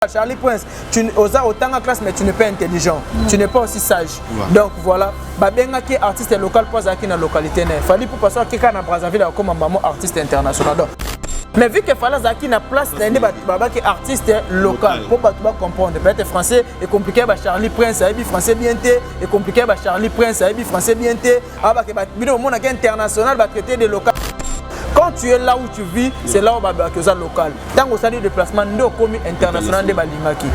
Charlie Prince, tu oza otanga classe mais tu n'es pas intelligent, tu n'es pas aussi sage. Ouais. Donc voilà, babengaki artiste local po azalaki na localité na ye. Fally Ipupa so akeka na Brazzaville akoma mamo artiste international. Donc mais vu que Fally azalaki na place na ye nde babaki artiste local po bato ba comprendre. Peut-être français est compliqué ba Charlie Prince ayebi français bien te, est compliqué ba Charlie Prince ayebi français bien te. Abake ba bino omonaka international ba traité de local. Quand tu es là où tu vis, c'est là où babaki oza local. Ntango osali déplacement nde okomi international nde balingaki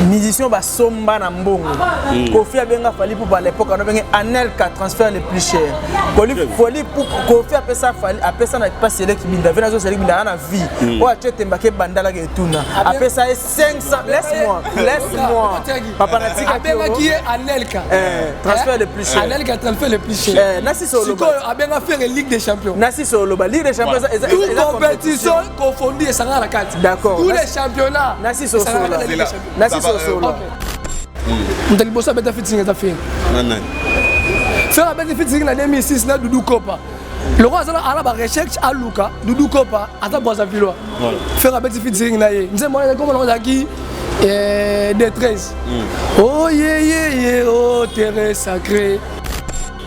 musicien basomba na mbongo. Kofi abenga Fally Ipupa à l'époque, ano benge Anelka, transfert le plus cher. Fally Kofi apesa Fally, apesa na pasi eleki binda ve nazo seleki binda na vie oyo atie tembaki ebandalaka etuna apesa ye 500. Laisse-moi, laisse-moi, papa, natika. Abengaki ye Anelka. Transfert le plus cher. Anelka, transfert le plus cher. Nasi soloba. Sikoyo abenga Ferre Ligue des champions. Nasi soloba Ligue des champions eza tout compétition confondue esangaka na kati. D'accord. Tous les championnats. Nasi sosola, nasi sosola. Moto liboso abeta featuring eza Ferre. Nani? Ferre abeti featuring na 2006 na Dudu Kopa. Loko aza ala ba recherche, aluka Dudu Kopa, aza Brazzavillois. Ferre abeti featuring na ye, nzembo wana komona ozalaki D13, oh ye ye ye, oh terrain sacré.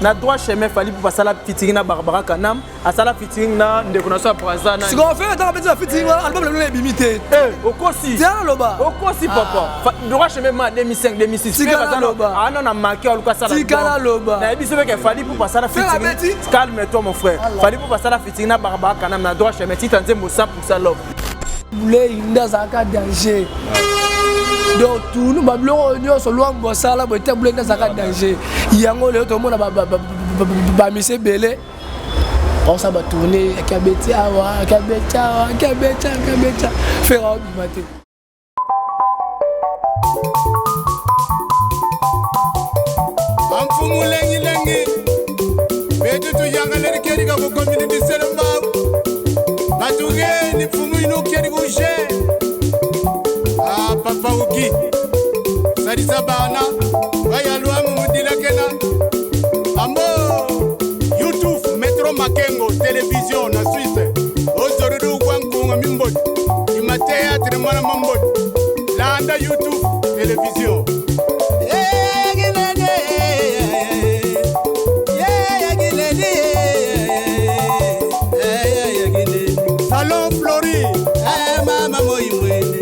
Na droit chemin, Fally Ipupa asala featuring na Barbara Kanam, asala featuring na ndeko na so ya Braza na Sikoyo Ferre ntango abeti ba featuring wana, album na bino ebimi te. Okosi. Tia naloba. Okosi, papa. Droit chemin ma 2005 2006. Tika naloba. Ana na make aluka asala. Tika naloba. Nayebi so beke Fally Ipupa asala featuring. Calme toi, mon frère. Fally Ipupa asala featuring na Barbara Kanam na droit chemin, tita nzembo 100% love. Bulei nde azalaka danger. Donc tunu babiloko oyo nyonso Lwambo asala boye te. Bulei nde azalaka danger. Yango lelo tomona bamisi ebele baosala ba tournée, akabeti awa, akabeti awa, akabeti, akabeti. Ferre aobima te. Amfumu lengilengi betu tuyangaleri keri ka kukomini biselo mbau batugeni mfumu inu keri kushe. Ah, papa uki salisa bana bayalwamu mudilakena ambo YouTube Metro Makengo Television na Suisse ozorudu kwa nkunga mimboti ima théâtre mwana mamboti landa YouTube Television. Salon Flori. Mama moimwene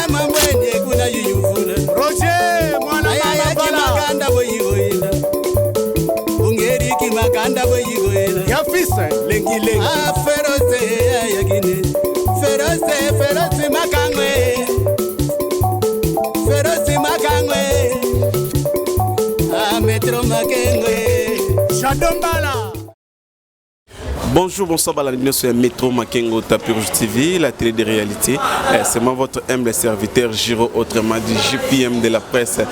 mamwene kuna yuyuvula. Roger mwana mama bala. Makanda boyigoyela ungeriki makanda boyigoyela. Ya fils lengi lengi. Ferose yagine ferose ferose makangwe ferose makangwe Metro Makengwe. Shadombala. Bonjour, bonsoir, la bienvenue sur Metro Makengo Tapis Rouge TV, la télé de réalité. C'est moi, votre humble serviteur, Giro, autrement dit JPM de la presse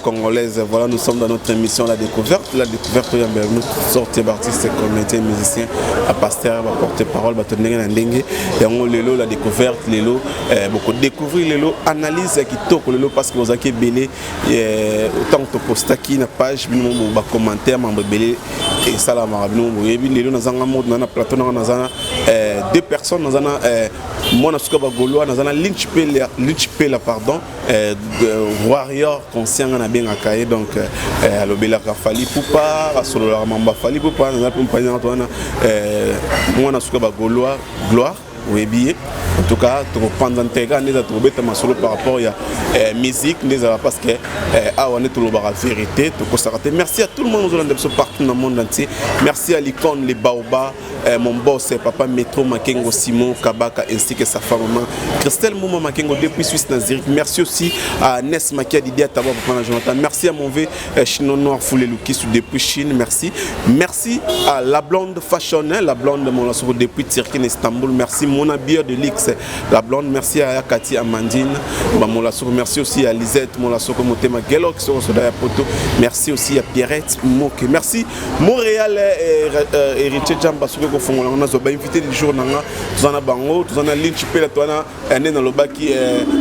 congolaise. Voilà, nous sommes dans notre émission La Découverte. La Découverte, nous sortir d'artistes, comédiens, musiciens, pasteur, porte-parole, ndenge. Yango lelo, la découverte, lelo, beaucoup découvrir lelo, analyse kitoko lelo parce que vous avez belé, autant que postaki na page, bino ba commentaire, mambo belé, et salamaka bino boyebi. Lelo nazanga moto na plateau nanga, naza na deux personnes. Naza na mwana suka bagaulois, naza na Lynch Pela, Lynch Pela, pardon, warrior conscient nga nabengaka ye. Donc alobelaka Fally Ipupa, asololaka mambo ya Fally Ipupa. Naza mpe mopandi nanga to wana, mwana suka bagaulois Gloire, oyebi ye. En tout cas tokopanza nteka nde eza, tokobeta masolo par rapport ya musique nde ezala, parce que awa nde tolobaka vérité, tokosaka te. Merci à tout le monde ozolanda biso partout dans le monde entier. Merci à l'icône les Baoba, mon boss papa Metro Makengo Simon Kabaka ainsi que sa femme maman Christelle Mouma Makengo depuis Suisse na Zurich. Merci aussi à Nes Makia Didier Taba papa Jonathan. Merci à mon V Chino Noir Foulé Lukisu depuis Chine. Merci, merci à la blonde Fashion, hein, la blonde Molasoko depuis Turquie, Istanbul. Merci mon habilleur de luxe la blonde. Merci à Yakati Amandine Bamolasoko. Merci aussi à Lisette Molasoko Motema Gelok Soda Poto. Merci aussi à Pierrette Moke. Merci Montréal héritier Jamba soki kofongola ngo nazo ba invité du jour nanga. Toza na bango, toza na Lynch Pela, toza na nde nalobaki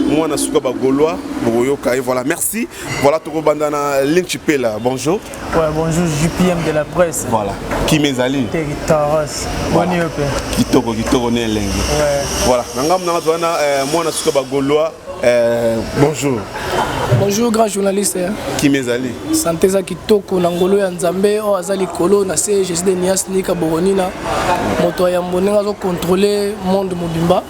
mwana suka bagaulois. Bokoyoka et voilà, merci. Voilà, tokobanda na Lynch Pela. Bonjour. Ouais, bonjour JPM de la presse. Voilà. Kimezali. Taros. Boni yo pe. Kitoko kitoko ne elengi. Ouais. Voilà. Na ngambo na nga wana mwana suka ba Gaulois. Bonjour. Bonjour grand journaliste. Hein. Kimezali. Santé za kitoko na ngolo ya Nzambe o aza likolo na se Jésus de Nias Nika Boronina. Moto ya ndenge azo contrôler monde mobimba.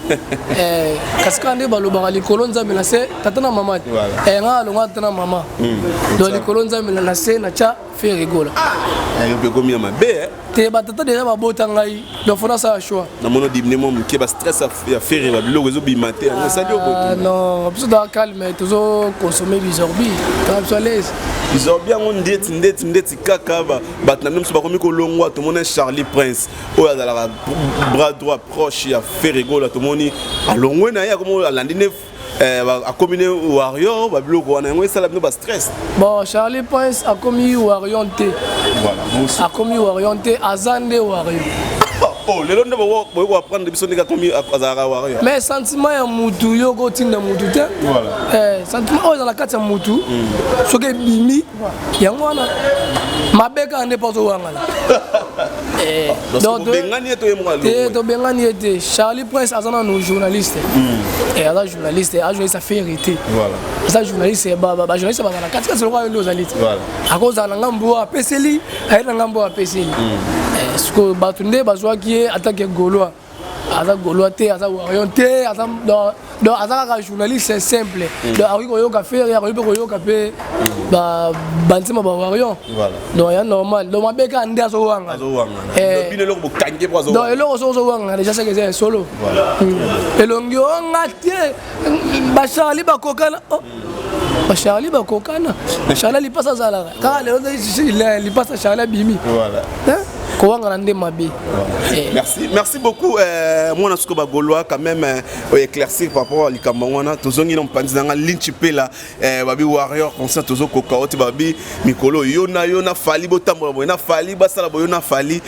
Kasi kaka nde balobaka likolo Nzambe na se tata na mama. Voilà. Nga alonga tata na mama. Donc likolo Nzambe na se na tia Ferre Gola. Yo mpe komi ya mabe eh. Te batata déjà babota ngai, donc faut nasala choix. Namoni odimine mwa moke ba stress ya Ferre, babiloko ezobima te, yango esali yo Ah, non, biso toza calme, tozo consommer bizorbi, toza biso à l'aise. Bizorbi yango ndeti ndeti ndeti kaka bato na bino mosusu bakomi kolongwa. Tomoni Charlie Prince oyo azalaka bras droit proche ya Ferre Gola, tomoni alongwe na ye, akomi alandi ne akomi ne warrior. Babiloko wana yango esala bino ba stress. Bon, Charlie Prince akomi warrior te. Voilà. Akomi warrior te, aza nde warrior. Oh, lelo nde bokoki ko apprendre biso ndenge akomi azalaka warrior. Mais sentiment ya mutu, yo kotinda mutu te. Sentiment oyo eza na kati ya mutu, soki ebimi yango wana mabe kaka nde mpo azowangana. Donc bengani ye to ye moko? Te, tobengani ye te. Charlie Prince aza nanu journaliste. Aza journaliste, aza journaliste affaire te. Aza journaliste, ba journaliste baza na katikati lokola yo nde ozali te. Akozala na ngambo oyo apeseli, aye na ngambo oyo apeseli. Sikoyo bato nde bazwaki ye atake Gaulois. Aza Gaulois te, aza warrior te, aza donc aza kaka journaliste simple. Donc akoki koyoka Ferre, akoki mpe koyoka mpe bantima ba warrior. Donc ya normal, donc mabe kaka nde azowanga. Bino eloko bokangi po Donc eloko soki ozowanga déjà, seke eza ya solo. Elongi onga te, bacharli bakokana, bacharli bakokana. Charli lipasa azalaka kaka lelo, lipasa Charli abimi kowangana nde mabe. Merci, merci beaucoup, mwana suka bagaulois. Quand même éclaircir par rapport à likambo wana. Tozongi na mopanzi nanga Linchi Pela. Babi warrior conscient, tozokoka oti babi mikolo yo na yo na Fally botambola boye na Fally, basala boye na Fally.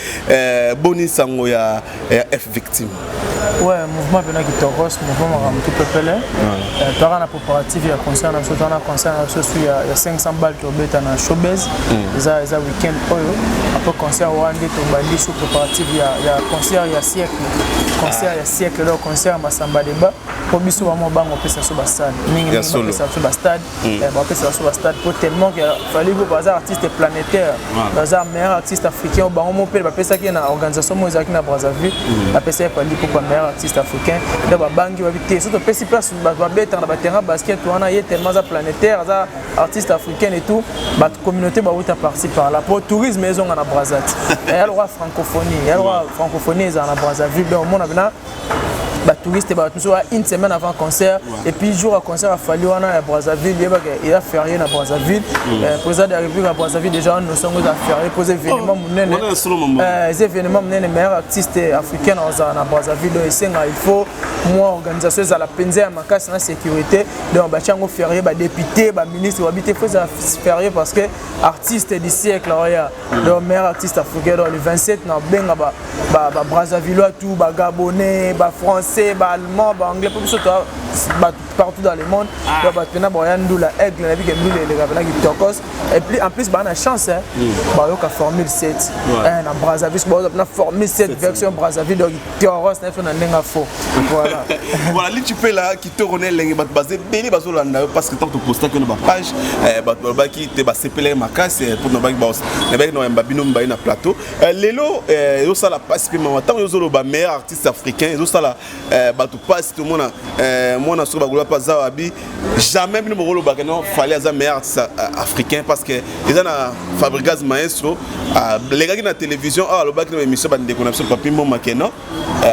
Boni sango ya F Victime? Ouais, mouvement mpena kitokos, mouvement makambo tu pepele. Toaka na préparatif ya concert na biso, toaka na concert na biso su ya 500 bal tobeta na Showbase. Eza weekend oyo. Après concert wana nde tobandi su préparatif ya concert ya siècle, concert ya siècle, donc concert ya Masamba Débat, mpo biso bamo bango opesa biso basale mingi, bapesa biso ba stade, bapesa biso ba stade, po tellement que Fally po baza artiste planétaire, baza meilleur artiste africain. Bango mo mpe bapesaki na organisation moko ezalaki na Brazzaville, bapesaki Fally Ipupa meilleur artiste africain. Donc babangi babi te, so topesi place bato babetaka na ba terrain basket wana, ye tellement aza planétaire, aza artiste africain et tout, bato communauté bauta par-ci par-là po tourisme ezonga na Brazza ti eya lokwa francophonie, eya lokwa francophonie ezala na Brazzaville. Donc omona mpena ba touriste, bato mosusu une semaine avant concert et puis jour ya concert afali wana ya Brazzaville, yebaka eza férié na Brazzaville. Président de la République ya Brazzaville déjà wana notion yango eza férié po eza événement monene, eza événement monene, meilleur artiste africain na ozala na Brazzaville. Donc esenga il faut mwa organisation ezala mpenza ya makasi na sécurité. Donc batia yango férié, ba député, ba ministre babi te, faut ezala férié parce que artiste du siècle oya, donc meilleur artiste africain. Donc le 27 na benga ba Brazzavillois tout, ba Gabonais, ba Français, ba Allemand, ba Anglais, po biso partout dans le monde. Donc bato mpena baya ndula aigle na bike, ndula eleka mpena kitokos. Et puis en plus baa na chance bayoka Formule 7 na Brazzaville, bayoka mpena Formule 7 version Brazzaville, donc toros na biso na ndenge faux. Voilà. Voilà, Lichi Pela, kitoko na elenge. Bato baza ebele bazolanda yo parce que tant topostaki na ba page, bato balobaki te basepelaki makasi mpo nabaki na oyamba bino mibale na plateau. Lelo ezosala mpasi mpe mama ntango ezoloba meilleur artiste africain, ezosala bato mpasi. Tomona mwana soki bagoloba mpe aza wabi, jamais bino bokolobaka non, Fally aza meilleur artiste africain, parce que eza na Fabrigaz Maestro alekaki na télévision awa, alobaki na émission bandeko na biso Papi Mboma ke non,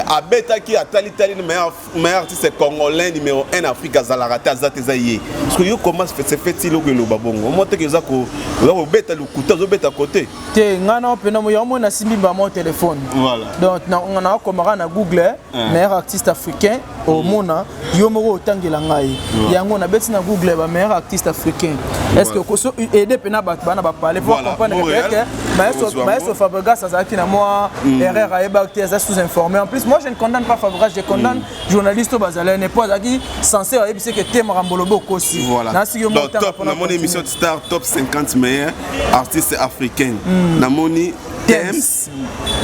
abetaki atalitali, meilleur artiste congolais numéro 1 Afrique azalaka te, aza te, eza ye. Parce que yo, comment se fait-il oko eloba bongo? Omo teke eza kobeta lokuta, ozobeta kote. Te, ngai na mpena yango moi nasimbi mbamo téléphone. Voilà. Donc nakomaka na Google meilleur artiste. artiste africain omona yo moko otangela ngai yango nabeti na Google ba meilleur artiste africain. Est ce que okoso aide mpena bato bana bapale po comprendre que maestro, maestro Fabregas azalaki na mwa erreur, ayebaki te, aza sous informé. En plus, moi, je ne condamne pas Fabregas, je condamne journaliste oyo bazala ne po azalaki censé ayebisi ke te, makambo lobi okosi. Nasiki yo. Top, namoni émission Star Top 50 meilleurs artistes africains, namoni Tems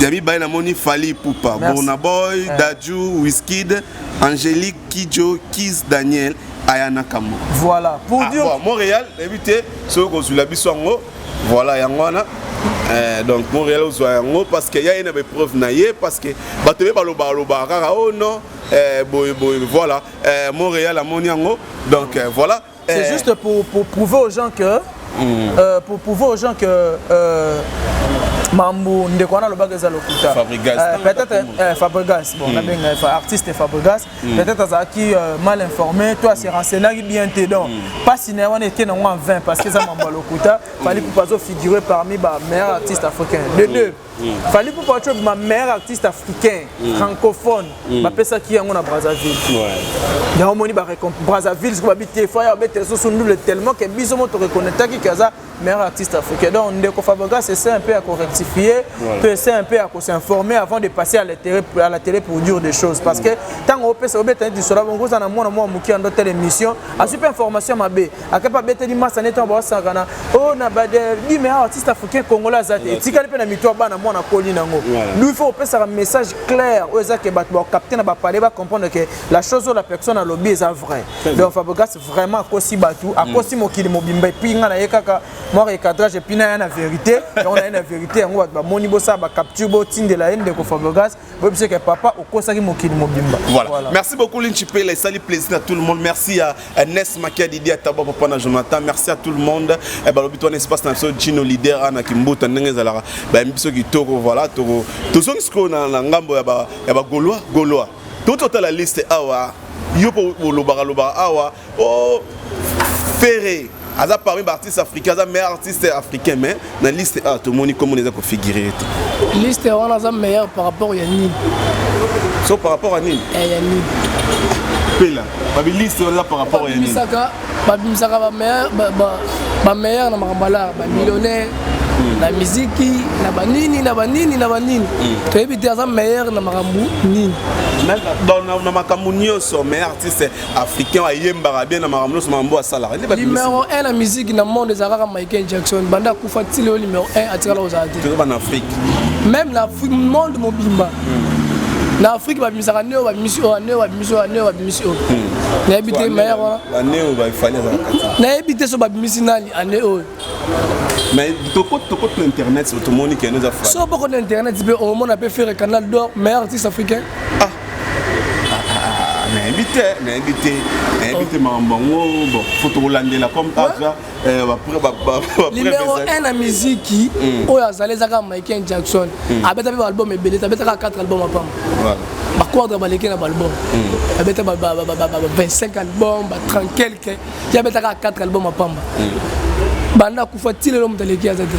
ya mibale, namoni Fally Ipupa, Burna Boy, Dadju, Wizkid, Angélique Kidjo, Kizz Daniel, Aya Nakamura. Voilà pour ah, dire bon, Montréal nayebi te soki kozwila biso yango. Voilà, yango wana. Donc Montréal ozwa yango parce que ya ye na baépreuve na ye, parce que bato be balobaka lobaka kaka, oh non, boye boye. Voilà, Montréal amoni yango. Donc voilà. C'est juste pour prouver aux gens que pour prouver aux gens que mambu ndeko wana alobaka eza lokuta. Peut-être Fabregas, bon, nabenga artiste Fabregas, peut-être azalaki mal informé to ase renseignaki bien te. Donc mpasi na ye wana eke nango en vain, parce que eza mambo ya lokuta. Fally Ipupa azofigure parmi ba meilleurs artistes africains. De deux, Fally Ipupa atio ma meilleur artiste africain francophone, bapesaki yango na Brazzaville. Yango omoni Brazzaville siko babi te fa ya babetela soso ndule, tellement ke biso mo toreconnectaki ke aza meilleur artiste africain. Donc ndeko Fabregas essaie un peu à rectifier, to essaie un peu à s'informer avant de passer à la télé pour dire des choses, parce que ntango opesa obeta neti lisolo bongo, oza na mwana mwa moke ando telle émission, azwi mpe information mabe, akepa abeteli masa neti wana baosaka na oyo na di meilleur artiste africain congolais aza te, etikali mpe na mito ya bana, mwana akoli nango. Lui, il faut opesaka message clair oyo eza ke bato bakapte na bapale, bacomprendre que la chose oyo la personne alobi eza vrai. Donc Fabregas vraiment akosi bato, akosi mokili mobimba. Et puis nga na ye kaka mwa recadrage, et puis na ya na vérité yango, na ye na vérité yango. Bato bamoni, bosala bacapture, botindela ye ndeko Fabregas, boyebisa ke papa okosaki mokili mobimba. Voilà. Voilà. Merci beaucoup Linchi Pela, esali plaisir à tout le monde. Merci à Nes Makia Didi, à Tabo Papa na Jonathan. Merci à tout le monde. Et balobi toi espace na biso Gino leader ana Kimbuta ndenge ezalaka. Ba biso kitoko, voilà, to tozongi sikoyo na ngambo ya ba Gaulois, Gaulois. Tout la liste awa. Yo po bolobaka lobaka awa. Oh Ferré aza parmi baartiste africain, aza meilleur artiste africain, mais na liste a tomoni komona eza kofigure te. Liste wana aza meilleur par rapport ya nini? So par rapport à nini? Ya nini? Pela babi liste wana par rapport ya nini? Babimisaka bameilleur na makambo alar, bamillionnaire na miziki, na banini, na banini, na banini, toyebi te aza meilleur na makambo nini. Na makambo nyonso, meilleur artiste africain ayembaka bien, na makambo nyonso, makambo asalaka. Numéro 1 na musique na monde ezala kaka Michael Jackson. Banda akufa ti lelo, numéro 1 atikala kozala te. Toza na Afrique. Même na Afrique, monde mobimba. Na Afrique babimisaka nde oyo babimisi oyo, nde oyo babimisi oyo, nde oyo babimisi oyo, nayebi te meilleur wana. Ane oyo baFally azalaka te. Nayebi te so babimisi nani ane oyo. Mais tokoti na internet, tomoni kende eza Fally. So boko na internet mpe omona mpe Ferre, Canal d'Or, meilleur artiste africain. Ah, nayebi te, nayebi te, nayebi te makambo yango. Bon, faut tokolandela comme aza. Numéro 1 na miziki oyo azali eza kaka Michael Jackson. Abeta mpe baalbum ebele te, abeta kaka 4 album apamba. Baquadra baleki na baalbum, abeta ba 25 album, ba 30 quelque, ye abeta kaka 4 album apamba. Banda akufa ti lelo, moto aleki aza te.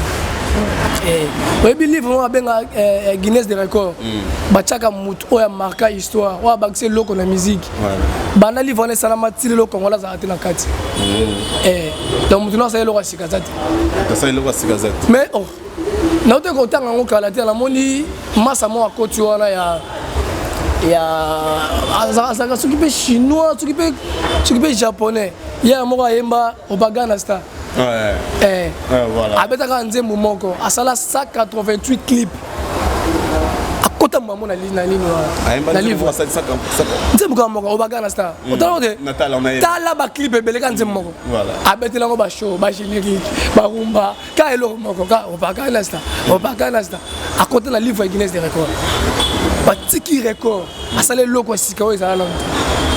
Oyebi livre moko abenga Guinness de record, batiaka motu oyo amarka histoire, oyo abakisi eloko na musique. Banda livre wana esalama ti lelo, Kongola azalaka te na kati. Donc motu no asala eloko ya sika aza te. Asala eloko ya sika aza te. Mais oh, nauti kotanga yango kala te, namoni masa moko akoti wana ya azalaka soki mpe chinois, soki mpe japonais, ye moko ayemba Obagana Star. Abetaka nzembo moko, asala 188 clip, akota mamo na nini wana na livre, nzembo kaka moko, Obagana Star. Otala te, tala baclip ebele, ka nzembo moko abetelango, bashow, bagénérique, barumba, ka eloko moko ka Obagana Star, Obagana Star. Akota na livre ya Guinness de record, batiki record, asala eloko ya sika oyo ezala nano te.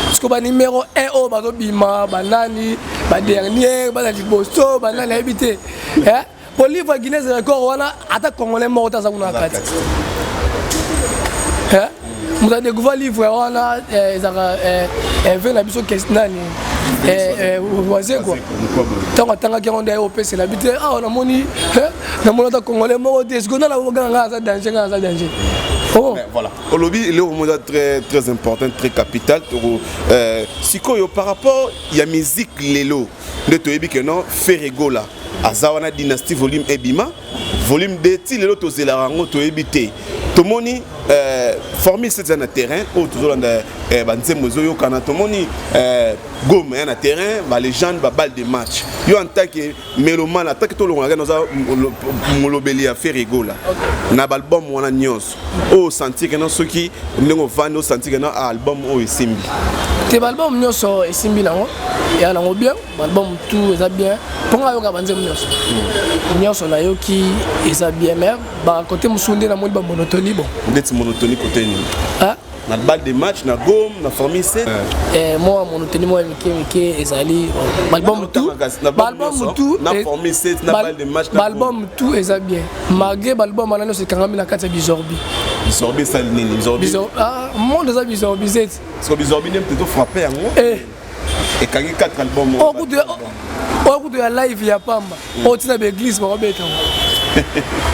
Parce que banuméro 1 oyo bazobima, banani badernière, baza liboso, banani, ayebi te. Po livre ya Guinness record wana, ata congolais moko te aza kuna na kati. Moto adécouvrir livre wana ezalaka ve na biso nani, Wazekwa. Ntango atangaki yango nde aye opesela bi te. Awa namoni ata congolais moko te. Sikoyo nana oganga, ngai aza danger, ngai aza danger. Voilà. Olobi eloko moko eza très très important, très capital. Toko sikoyo par rapport ya musique lelo nde toyebi ke non, Ferre Gola aza wana, Dynastie volume ebima, volume 2 ti lelo tozelaka yango, toyebi te. Tomoni Formule 7 eza na terrain oyo tozolanda, banzembo ezoyokana. Tomoni Goma ya na terrain, balégende, baballe de match. Yo en tant que mélomane, en tant que tolongolaka naza molobeli ya Ferre Gola, na baalbum wana nyonso oyo osentir ke non, soki ndenge ovandi osentir ke non, album oyo esimbi? Te, baalbum nyonso esimbi nango, eya nango bien. Baalbum tout eza bien mpo nga ayoka banzembo nyonso. Nyonso nayoki eza bien, mais bakote mosusu nde namoni bamonotonie. Bon. Ndeti monotonie kote nini? Na balle de match, na Gome, na Formule 7? Mwa monotonie mwa mike mike ezali. Baalbum tout, baalbum tout na Formule 7, na balle de match. Baalbum tout eza bien, malgré baalbum wana nyonso ekangami na kati ya bizorbi. Bizorbi esali nini? Bizorbi? Monde eza bizorbi zeti. Parce que bizorbi nde peut frappe yango, ekangi 4 album. Oyo kutu ya live ya pamba oyo ntina baeglise bakobetango.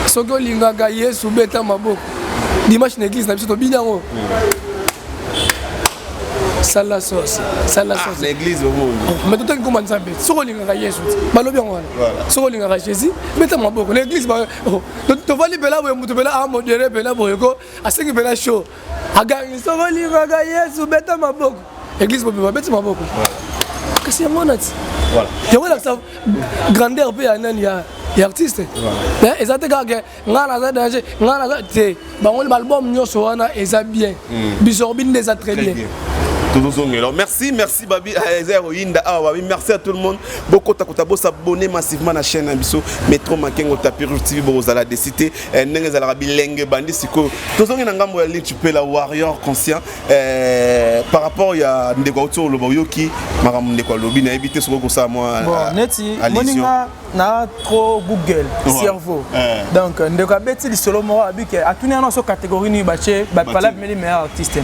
Soki olingaka Yesu, beta maboko. Dimanche na église na biso tobini yango, sala sauce, sala sauce. Na église? Mais totangi koma Nzambe. Soki olingaka Yesu, balobi yango wana, soki olingaka Jésus, beta maboko. Na église tovandi mpela boye, moto mpela amodere mpela boye ko asengi mpela show, agangi: "Soki olingaka Yesu, beta maboko." Église mobima beti maboko. Kasi yango wana ti yango elakisa grandeur mpe ya nani, ya artiste. Eza te kaka ngai naza danger, ngai naza te. Bango baalbum nyonso wana eza bien, bizorbi nde eza très bien. Tozozongela. Merci, merci. Babi eza ya koyinda awa. Babi merci à tout le monde. Bokota bosabonner massivement na chaîne na biso Métro Makengo Tapis Rouge TV. Bokozala desi te ndenge ezalaka bilenge bandi. Sikoyo tozongi na ngambo ya Lich mpe la warrior conscient par rapport ya ndeko auti oloba. Oyoki makambo ndeko alobi, nayebi te soki okosala mwa Bon, neti moninga na trop Google cerveau. Donc ndeko abeti lisolo moko, abike atuni yana so catégorie nini batie bapala bimeli meilleur artiste.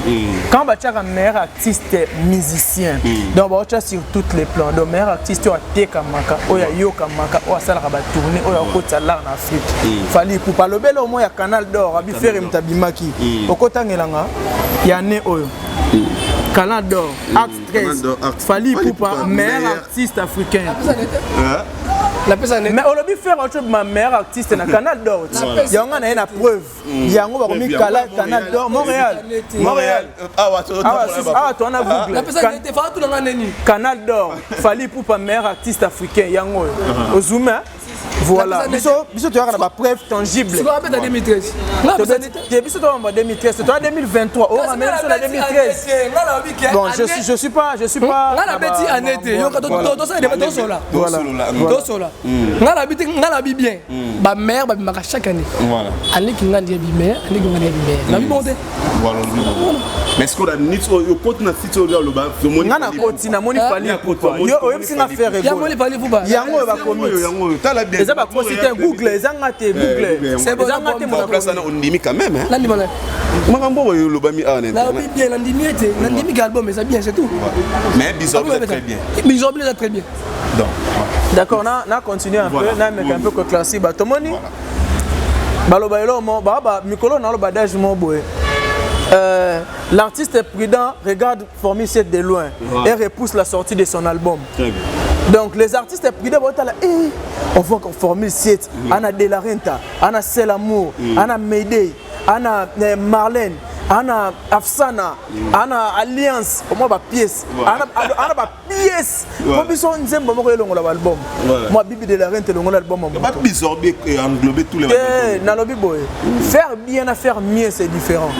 Quand batiaka meilleur artiste musicien, donc baotya sur toutes les plans. Donc meilleur artiste oyo atekamaka, oyo ayokamaka, oyo asalaka batournée, oyo akotisa l'art na Afrique. Fally Ipupa alobeli omo ya Canal d'Or, abi Ferre moto abimaki. Okotangelanga ya ne oyo Canal d'Or, acte 13, Fally Ipupa meilleur artiste africain. Mais olobi Ferre otobima meilleur artiste na Canal d'Or, yango na ye na preuve yango bakomi Canal d'Or Montréal. Montréal. Awa towana Google Canal d'Or, Fally Ipupa meilleur artiste africain, yango oyo ozume. Voilà, biso toyaka na bapreuve tangible te. Biso toyamba 2013, toya 2023, oramena biso na 2013. Bon, je suis pas, je suis pas. Nga nabeti ane te, yoka, tosala débat, tosola, tosola. Nga nabi te, nga nabi bien, bameilleur babimaka chaque année. Aneki nga ndi yebi meilleur, aneki nga ndi yebi meilleur, nabi bon te. Mais ce qu'on a nit oyo okoti na site oyo oloba? Nga nakoti, namoni Fally Ipupa. Yo oyebisi nga Ferre. Yango oyo bakomi eza bakosi te. Google, eza nga te. Google, eza nga te. Place wana ondimi quand même? Nandima. Makambo oyo olobami awa? Nalobi bien, nandimi ete nandimi ke album eza bien, c'est tout. Mais Bizorbi eza très bien. Bizorbi eza très bien. Donc d'accord, na continuer un peu, na meka un peu koéclaircir bato. Omoni, baloba eloko mo baa mikolo naloba dage mo boye: l'artiste prudent regarde Formule 7 de loin et repousse la sortie de son album. Donc les artistes prudents botala, eh, on voit qu'en Formule 7, ana De La Renta, ana Sel Amour, ana Mayday, ana Marlène, ana Afsana, ana Alliance, au moins ba pièce, ana ba pièce po biso nzembo moko elongola baalbum. Mwa Bibi de la Rente elongola album. Bizorbi englober tous les Te, nalobi boye: faire bien na faire mieux, c'est différent.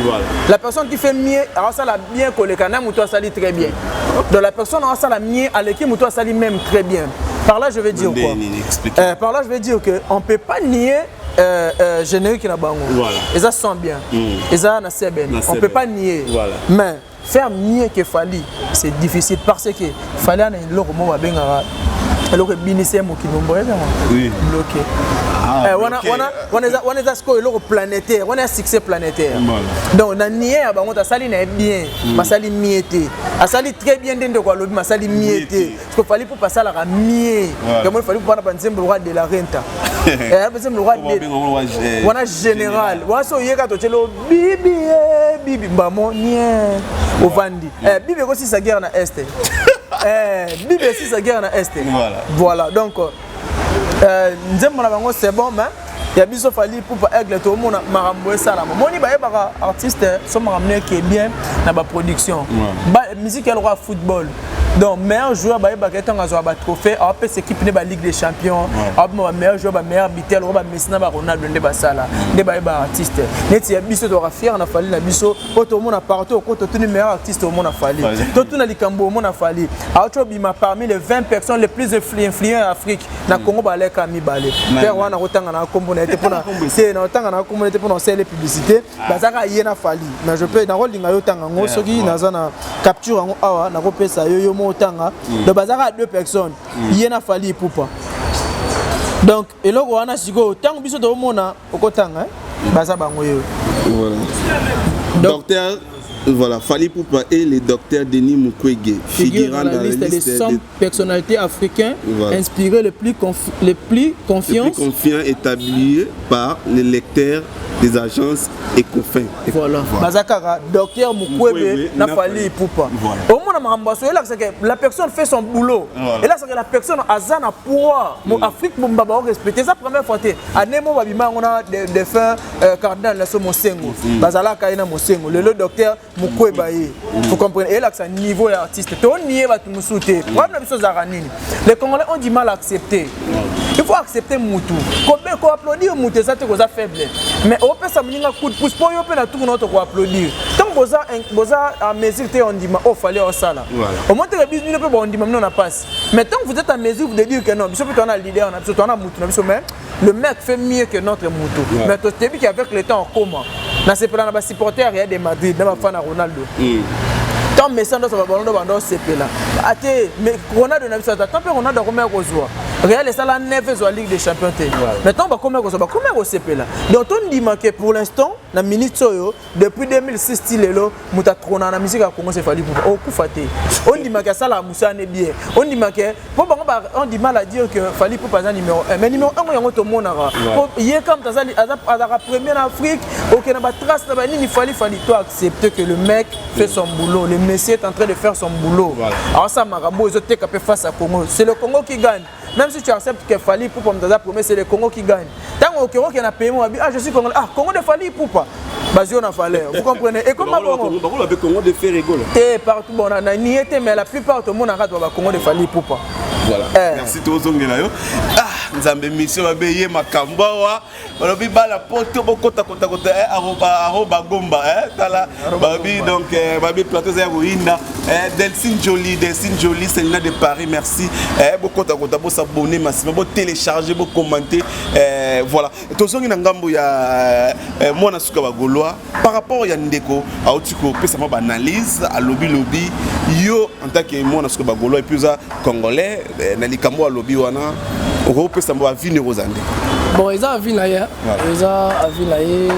La personne qui fait mieux asala bien koleka na moto asali très bien. Donc la personne asala mieux aleki moto asali même très bien. Par là je veux dire quoi? Par là je veux dire que on peut pas nier générique na bango eza sans bien, eza na seben, on peut pas nier. Mais faire mieux que Fally, c'est difficile parce que Fally ana eloko moko babengaka Eloko ebinisi ye mokili mombo oyebi yango? Oui. Bloqué. Ah, Eh, wana bloqué. wana eza sikoyo eloko planétaire, wana ya succès planétaire. Donc na nie ya bango, asali na ye bien, basali mie te. Asali très bien nde ndeko alobi, masali mie Mie te. te. Parce que Fally Ipupa asalaka mie. Yango Fally Ipupa wana banzembo roi de la renta. Eh, banzembo roi de wana général wana so oyeka totyeli o bibi e bibi mbamo nie ovandi. Eh, bibi ekosisa guerre na Est. Eh, bibi esisa guerre na Est. Voilà, donc nzembo na bango, c'est bon, mais ya biso Fally Ipupa Aigle, toomona makambo esalama. Moni bayebaka artiste so makambo no eke bien na baproduction. Musique ya lokwa football, donc meilleur joueur bayebaka ye ntango azwaka batrophée, awapesa équipe nde baligue des champions, awapema bameilleur joueur, bameilleur buteur, lokwa baMessi na baRonaldo nde basala nde bayebaka artiste. Neti ya biso, tozalaka fier na Fally na biso mpo tomona partout oko totuni meilleur artiste, omona Fally. Fally. Totuna likambo, omona Fally auti obima parmi les 20 personnes les plus influents en Afrique. Na Congo baleka mibale. Père wana kotanga na nkombo na ye te mpona te, na otanga na nkombo na ye te mpona osala publicité. Bazaka ye na Fally, mais je peux nakolinga yo otanga yango soki naza na capture yango awa, nakopesa yo, yo mo otanga. Donc bazaka deux personnes, ye na Fally Ipupa. Donc eloko wana sikoyo, ntango biso toomona okotanga, eh, baza bango yo. Voilà. Docteur, voilà, Fally Ipupa et le docteur Denis Mukwege figure figurant dans la liste des 100 personnalités africaines inspirées le plus les confiance. Plus confiants établis par les lecteurs des agences Ecofin. Voilà, baza kaka docteur Mukwebe Mukwege na na Fally Fally. Ipupa. Omona makambo aso elakisaka la personne fait son boulot, elakisaka la personne aza na poids mo Afrique bomba baorespecte. Eza première fois te. Ane mo babima yango na défunt cardinal na so Mosengo, bazalaka ye na Mosengo. Lelo docteur Mukwebe ye, faut comprendre, elakisa niveau ya artiste. Tonie bato mosusu te. Problème na biso ezalaka nini? Les Congolais ont du mal à accepter. Il faut accepter mutu, kobe koapplaudir mutu eza te koza faible, mais opesa moninga coup de pouce mpo yo mpe na tour na oto koapplaudir. Ntango boza en mesure te ondima oyo Fally osala, omoni teke bino mpe baondima bino na passe. Mais tant que vous êtes en mesure de dire que non, biso mpe toza na leader na biso, toza na mutu na biso, mais le mec fait mieux que notre mutu, mais totebi qu'avec le temps okoma nasepela na basupporter ya de Madrid na bafan na Ronaldo. Tant Messi nyonso baballon d'Or, bando osepela ate, mais Ronaldo na biso ata tant mpe Ronaldo akomaki kozwa Real esala 9 ezwa Ligue des champions te, mais tant bakomaki kozwa, bakomaki kosepela. Donc tondima ke pour l'instant, na minute oyo, depuis 2006 ti lelo, moto atrônaka na musique ya Congo, c'est Fally Ipupa. Okufa te, ondimaki asalaka mosala ne bien, ondimaki mpo bango ont du mal à dire que Fally Ipupa aza numéro 1. Mais numéro 1 yango tomonaka po ye kam azalaka premier na Afrique, okende batrace na banini. Fally, Fally, to accepter que le mec fait son boulot. Le monsieur est en train de faire son boulot. Aosala makambo ezoteka mpe face à Congo. C'est le Congo qui gagne. Même si tu acceptes que Fally Ipupa moto aza premier, c'est le Congo qui gagne. Ntango oke okende na pays mo babi: «Ah, je suis congolais. Ah, Congo de Fally Ipupa.» Bazwi yo na valeur, vous comprenez? Ekoma bongo. Bakolo bape Congo de Ferre Gola. Te, partout. Bon, na nie te, mais la plupart tomonaka to bacongo de Fally Ipupa. Voilà. Eh. Merci, tozongela yo. Ah, Nzambe, mission babe ye makambo awa. Balobi bala poto bokota kota kota, eh, aroba aroba gomba, eh, tala babi. Donc babi plateau eza ya koyinda. Eh, Delcine Jolie, Delcine Jolie, Selina de Paris, merci. Eh, bokota kota, bosabonner massivement, botélécharger, bocommenter. Eh, voilà, tozongi na ngambo ya mwana suka bagaulois par rapport ya ndeko auti kopesa mwa baanalyse, alobi lobi yo en tant que mwana suka bagaulois et puis oza congolais, na likambo alobi wana, okopesa mwa baavis nero oza nde? Bon, eza avis na ye, eza avis na ye.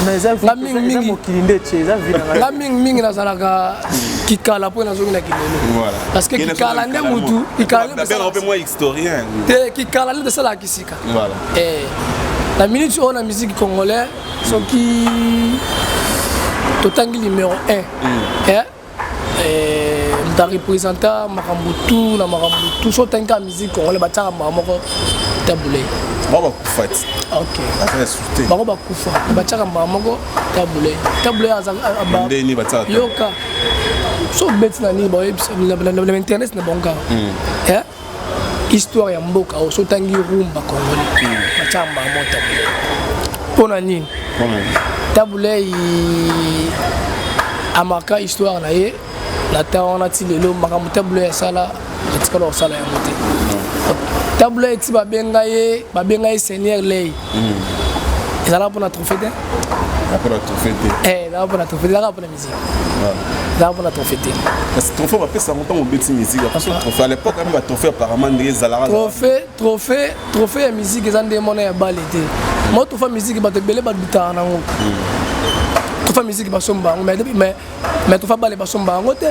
Mais eza Nga mingi eza mingi. Mokili nde tie eza vie na ngai. Nga mingimingi nazalaka kikala mpo nazongi na kilelo, parce que kikala nde mutu, kikala nde Babenga mpe mwa historien. Te, kikala nde tosalaka kisika. Eh, na minute oyo na musique congolais, soki totangi numéro 1, eh, eh, moto arepresenta makambo tu na makambo tu, so otangi kaka musique congolais, batiaka makambo moko, Tabu Ley. Bao bakufa ti. Ok. Aza ya sute. Bango bakufa, batiaka makambo moko, Tabu Ley. Tabu Ley aza Ndeni batiaka? Yoka, so obeti na nini, baoyebisa na internet na bango kaka. Eh? Histoire ya mboka oyo, so otangi rumba congolais, batiaka makambo moko, Tabu Ley. Mpo na nini? Tabu Ley amarka histoire na ye na ta wana ti lelo. Makambo Tabu Ley asala, atikala kosala yango te. Tabu Ley ti babenga ye, babenga ye Seigneur Ley, ezalaka mpona trophée te. Mpona trophée te? Ezaka mpona trophée, ezaka mpona musique, ezaka mpona trophée te. Kasi trophée bapesa yango ntango obeti musique. Apaso trophée à l'époque ami, batrophée apparemment ndenge ezalaka. Trophée ya musique eza nde mona ya bale te. Mo trophée ya musique, bato ebele badutaka nango. Trophée ya musique basomba yango, mais trophée bale basomba yango te.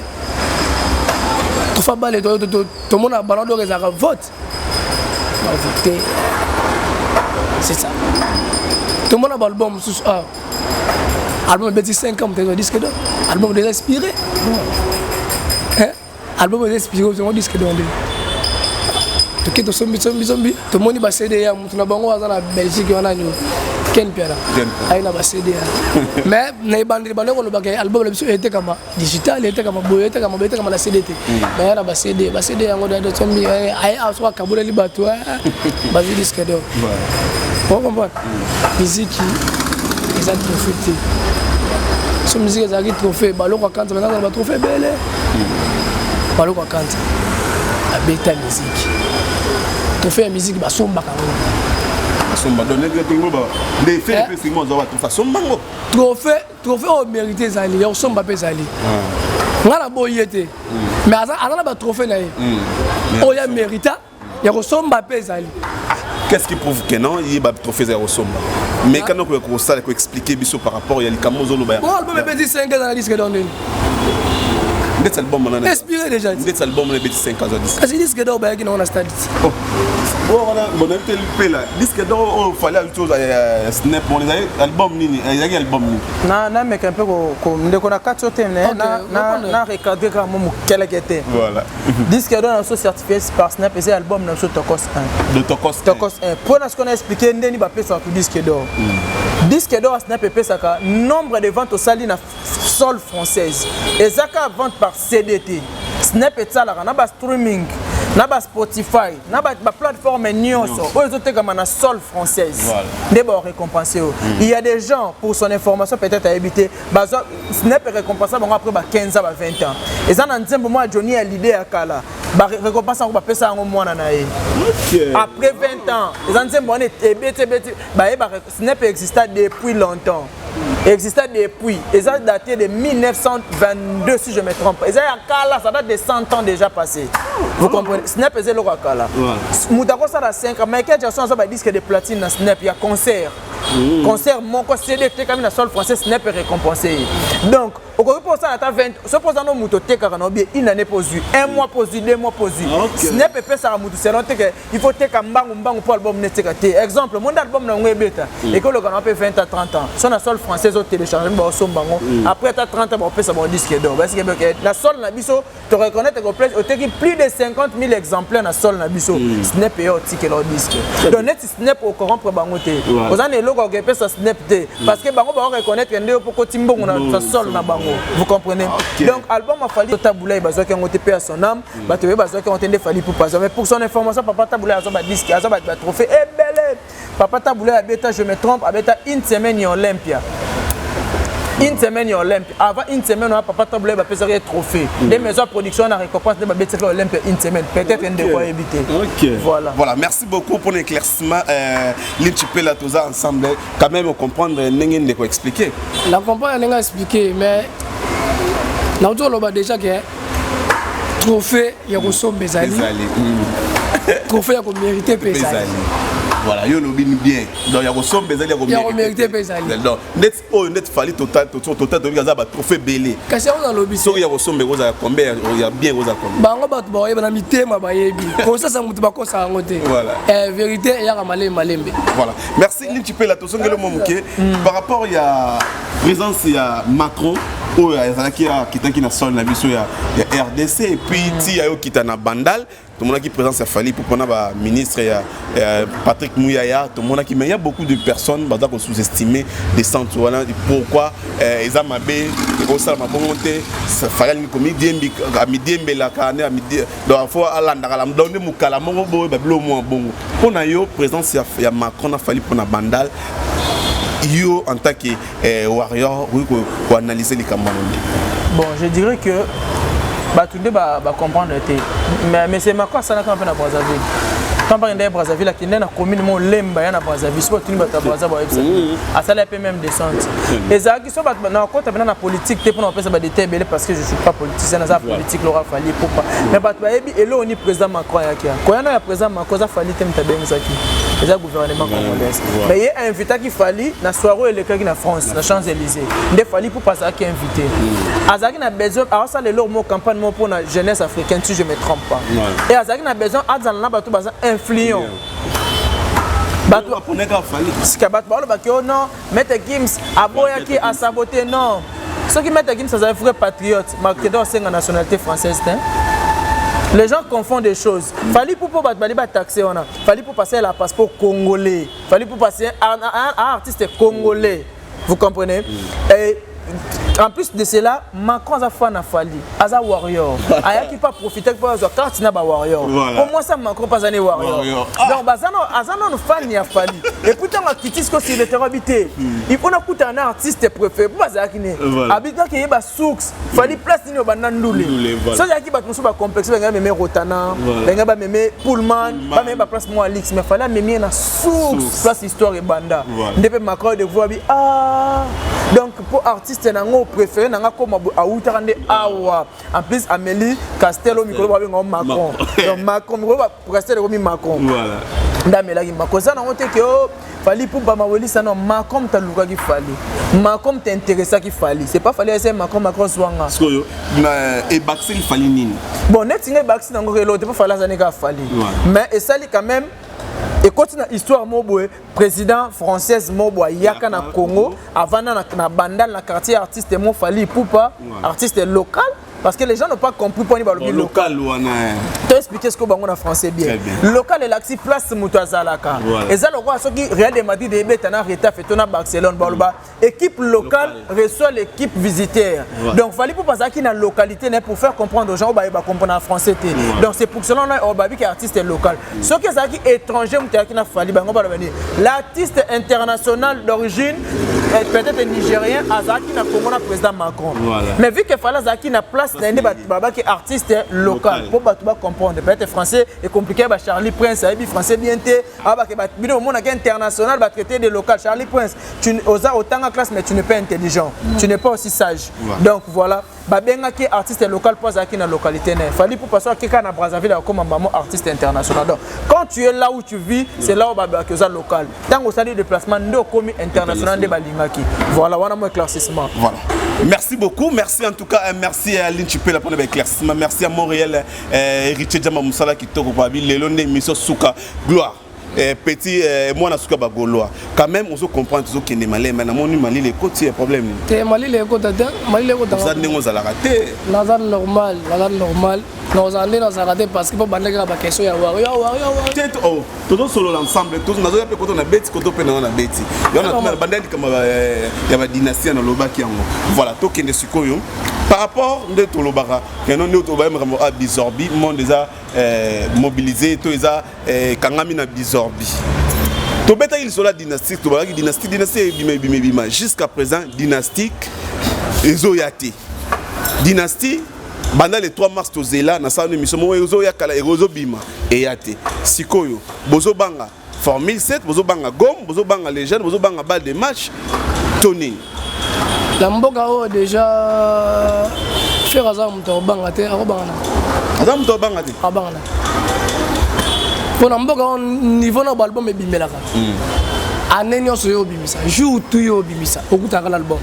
Trophée bale, tomona ballon d'or ezalaka vote, bavote, c'est ça. Tomona baalbum mosusu, ah, album ebeti 5 ans, moto disque d'or, album déjà expiré, album eza expiré, ozongo disque d'or nde toke tosombi sombi sombi. Tomoni baCD ya motu na bango aza na Belgique wana, nio Ken Piana, aye na baCD ya. Mais na ebandeli bando kolobaka album na biso etekama digital, etekama boye, etekama boye, etekama na CD te. Baya na baCD, baCD yango tosombi, aye soki akaboleli bato, bazwi disque d'or. Ocomprendre, miziki eza trophée te. So musique ezalaki trophée, baloko akanza bazalaka na batrophée ebele. Baloko akanza abeta musique, trophée ya musique basombaka yango. Basomba, donc nde fe mpe singo ozwa batrophée, asomba ngo. Trophée oyo mérité ezali ya kosomba mpe ezali. Nga na boyi ye te, mais aza na batrophée na ye oyo ya mérita, ya kosomba mpe ezali. Qu'est-ce qui prouve que non, ye batrophée eza ya kosomba? Mais kana koya kosala koexpliquer biso par rapport ya likambo ozoloba. Bon, album ebeti 5 eza na disque d'or nini? Ndeti album wana expiré déjà. Ndeti album wana ebeti 5 ans, disque. Kasi disque d'or bayaki nango na stade. Wana bonayebi te lipela disque d'or oyo Fally aluti ya SNEP wana ezali album nini? Ezalaki album nini? Nameka mpe ndeko na kati oyo te, na recadre kaka mo mokeleke te. Voilà. Disque d'or na biso certifié par SNEP eza album na biso Tokos 1. De Tokos. Tokos 1. Mpona sikoyo na expliquer ndeni bapesaka to disque d'or. Disque d'or ya SNEP epesaka nombre de vente osali na sol française. Eza kaka vente par CD te. SNEP esalaka na bastreaming, na baSpotify, na baplateforme nyonso oyo ezotekama na sol française nde barécompense oyo. Il y a des gens, pour son information, peut-être ayebi te, bazwa SNEP récompense bango après ba 15 ans, ba 20 ans. Eza na nzembo mwa Johnny ya l'idée ya kala, barécompense yango, bapesa yango mwana na ye après 20 ans. Eza nzembo wana ebeti ebeti, bayeba SNEP exista depuis longtemps, existait depuis, eza daté de 1922 si je me trompe. Eza ya kala, ça date de 100 ans déjà passé, vous comprenez? SNEP eza eloko ya kala. Moto akosala 5 ans, Michael Jackson aza badisque de platine na SNEP ya concert. Concert moko, CD etekami na sol français, SNEP récompensé ye. Donc okoki mpo osala ata 20, soki oza no moto otekaka na obie une année mpo ozwi, un mois mpo ozwi, 2 mois mpo ozwi. SNEP epesaka motu selon te ke il faut teka mbangu mbangu mpo album neteka te. Exemple, monde album na yango ebeta, ekoloka na mpe 20 à 30 ans, so na sol français otélécharge, baosomba yango après ata 30 ans, baopesa bango disque d'or. Basike na sol na biso toreconnaître que oteki plus de 50 000 exemplaires na sol na biso, SNEP eyo otikela o disque. Donc neti SNEP ocorrompre bango te, oza na eloko okepesa SNEP te, parce que bango baoreconnaître nde yo mpo koti mbongo na sol na bango, vous comprenez? Donc album a Fally, Tabu Ley bazwaki yango te, mpe ya son âme, bato oyo bazwaki yango te nde Fally Ipupa azwa. Mais pour son information, papa Tabu Ley azwa badisque, azwa batrophée ebele. Papa Tabu Ley abeta, je me trompe, abeta une semaine ya Olympia, une semaine ya Olympia. Avant une semaine wana, papa Tabu Ley bapesaki ye trophée nde maison ya production na récompense nde babetisaki Olympia une semaine. Peut-être ndeko ayebi te. Voilà. Voilà, merci beaucoup pour l'éclaircissement. Linchipela, toza ensemble quand même, comprendre ndenge ndeko expliquer. Na comprendre ndenge expliquer, mais nauti koloba déjà ke trophée ya kosomba ezali, trophée ya komérite mpe ezali. Voilà, yo olobi bien. Donc ya kosomba ezali, ya komérite mpe ezali. Donc neti oyo, neti Fally total total, tobi aza batrophée ebele. Kasi yango nalobi. Soki ya kosomba ekozala combien? Ya bien ekozala combien? Bango bato bakoyeba na mitema, bayebi kosasa moto bakosa yango te. Vérité eyaka malembe malembe. Voilà, merci Linchipela. Tozongeli mwa moke par rapport ya présence ya Macron oyo azalaki akitaki na sol na biso ya RDC, et puis ti ayokita na Bandal, tomonaki présence ya Fally mpona baministre ya Patrick Muyaya tomonaki. Mais il y a beaucoup de personnes baza kosous-estimer descente wana. Pourquoi eza mabe, ekosalama bongo te? Fally alingi komidiembelaka nde, donc faut alandaka la, donc nde mokala moko boye babilo mwa bongo. Mpo na yo, présence ya Macron na Fally mpona Bandal, yo en tant que warrior, okoki koanalyse likambo wana nde? Bon, je dirais que bato nde bacomprendre te, mais monsieur Macron asalaka mpe na Brazzaville. Ntango akendaki Brazzaville, akendaki na commune mo Lemba ya na Brazzaville. Soki otuni bato ya Brazza, bayebisa asala mpe même descente. Ezalaki so bato nakota mpena na politique te mpona kopesa badétail ebele, parce que je suis pas politicien. Naza politique lora Fally Ipupa, mais bato bayebi eloko ni président Macron ayaki ya koyana ya président Macron. Eza Fally te moto abengisaki, eza gouvernement congolaise, mais ye ainvitaki Fally na soirée oyo elekaki na France, na Champs Élysées. Nde Fally Ipupa azalaki invité, azalaki na besoin aosala eloko moko, campagne moko mpona jeunesse africaine, si je me trompe pas, et azalaki na besoin azala na bato baza influent. Bato sika bato balobaki: "O non, Maître Gims aboyaki, asabote." Non, soki Maître Gims azali vrai patriote, makende osenga nationalité française te. Les gens confondent des choses. Fally Ipupa, bato bali bataxe wana, Fally Ipupa asalela passeport congolais. Fally Ipupa, c'est un artiste congolais, vous comprenez? Et en plus de cela, Macron aza fan na Fally, aza warrior. Ayaki mpe aprofite mpo azwa carte na bawarrior. Po mwasi ya Macron mpe aza ne warrior, donc aza nano fan ya Fally. Et puis ntango akiti siko sur le terrain, abi te, il faut nakutana na artiste préféré mpo bazalaki ne abitaki yeba source Fally, place nini obanda ndule. So azalaki bato mosusu bacomplexe, bangai bameme Rotana, bangai bameme Pullman, bameme baplace moko alix, mais Fally amemi ye na source, place histoire ebanda. Nde mpe Macron devoir abi: "Ah, donc mpo artiste nango préféré nanga koma awutaka nde awa." En plus ameli Castel oyo mikolo babengango Macron. Donc Macron, mikolo Castel ekomi Macron, nde amelaki Macron. Eza nango te ke o Fally Ipupa mawelisa. Non, Macron moto alukaki Fally, Macron moto intéressaki Fally, c'est pas Fally ese Macron. Macron zwanga. Sikoyo ebakiseli Fally nini? Bon, neti ngai ebakisi nango elo te, mpo Fally azali kaka Fally, mais esali quand même ekoti na histoire moko boye. Président française moko boye ayaka na Congo, avanda na Bandal, na quartier artiste mo Fally Ipupa, artiste local, parce que les gens n'ont pas compris mponi balobi local wana. To expliquer ce que bango na français bien. Local elakisi place moto azalaka. Eza lokola soki Real de Madrid ebeta na Getafe to na Barcelone, baloba équipe locale reçoit l'équipe visiteur. Donc Fally Ipupa azalaki na localité na, pour faire comprendre aux gens oyo bayeba comprendre en français te. Donc c'est pour cela oyo babiki artiste local. Soki ezalaki étranger moto ayaki na Fally, bango baloba nini? L'artiste international d'origine peut-être nigérien azalaki na Congo na président Macron. Mais vu que Fally azalaki na place na ye, nde babaki artiste local, mpo bato bacomprendre. Peut-être français est compliqué, ba Charlie Prince ayebi français bien te, abake bino omonaki international, batraité de local. Charlie Prince, tu oza otanga classe, mais tu n'es pas intelligent, tu n'es pas aussi sage. Donc voilà, babengaki artiste local mpo azalaki na localité na ye. Fally Ipupa so akeka na Brazzaville, akoma mbamo artiste international. Donc quand tu es là où tu vis, c'est là où babengaki oza local. Ntango osali déplacement, nde okomi international, nde balingaki. Voilà, wana mo éclaircissement. Voilà. Merci beaucoup. Merci en tout cas. Merci à Aline Chipela pour l'éclaircissement. Merci à Montréal, héritier Jama Moussala Kitoko Babi, Lelonde, Mission Souka, Gloire. Petit mwana suka bagaulois quand même, ozo comprendre, tozokende malema. Namoni malili ekoti ya problème. Te, malili ekota te, malili ekota. Oza ndenge ozalaka te. Naza normal, naza normal, nazala nde nazalaka te, parce que mpo bandaki kaka baquestion ya wari ya wari ya wari. Te, oh, tozosolola ensemble. Nazoya mpe koto na beti, koto mpe nango na beti yo na banda likambo ya badynastie, nalobaki yango. Voilà, tokende sikoyo par rapport nde tolobaka keno nde tolobaki makambo a bizorbi. Monde eza mobilisé to eza ekangami na bizorbi. Tobetaki lisolo ya dynastique, tobalaki dynastique, dynastie ebima, ebima, ebima. Jusqu'à présent dynastique ezoya te. Dynastie banda le 3 mars, tozela na sala émission moko, ezoya kala, ezobima, eya te. Sikoyo bozobanga Formule 7, bozobanga Gome, bozobanga les jeunes, bozobanga balle de match to nini? Na mboka oyo déjà, Ferre aza moto akobanga te, akobanga na Aza moto abanga te. Abanga na mpo na mboka oyo, niveau na baalbum ebimelaka année nyonso, yo obimisa jour tu, yo obimisa, okutaka na album.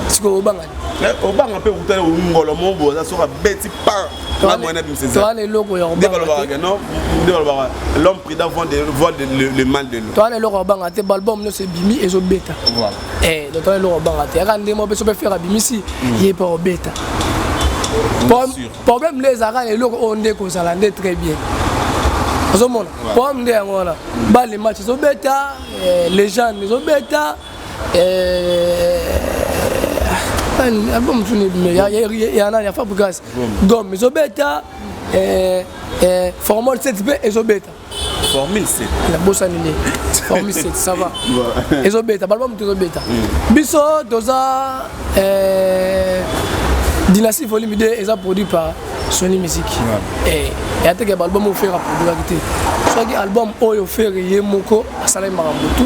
Sikoyo obangani? Obanga mpe okutani ngolo mo boza, soki abeti pa nga moyen abimisa. Toza na eloko ya Nde kobanga te. Balobaka non, nde balobaka l'homme prudent voit le mal de l'eau. Toza na eloko ya kobanga te. Baalbum nyonso ebimi, ezobeta. Donc toza na eloko ya kobanga te. Yaka nde mo mpe so mpe Ferre abimisi ye mpe obeta. Problème nde ezalaka na eloko oyo nde kozala nde très bien. Ozomona problème nde yango wana: bale match ezobeta, légende ezobeta, album mosusu ya nani, ya Fabregas, Gomme ezobeta, Formule 7 mpe ezobeta. Formule 7. Nabosani nde Formule 7, ça va, ezobeta. Balbum moto ezobeta. Biso toza Dynastie volume 2, eza produit par Sony Music. Eya te ke baalbum oyo Ferre aproduiraki te. Soki album oyo Ferre ye moko asalaki makambo tu,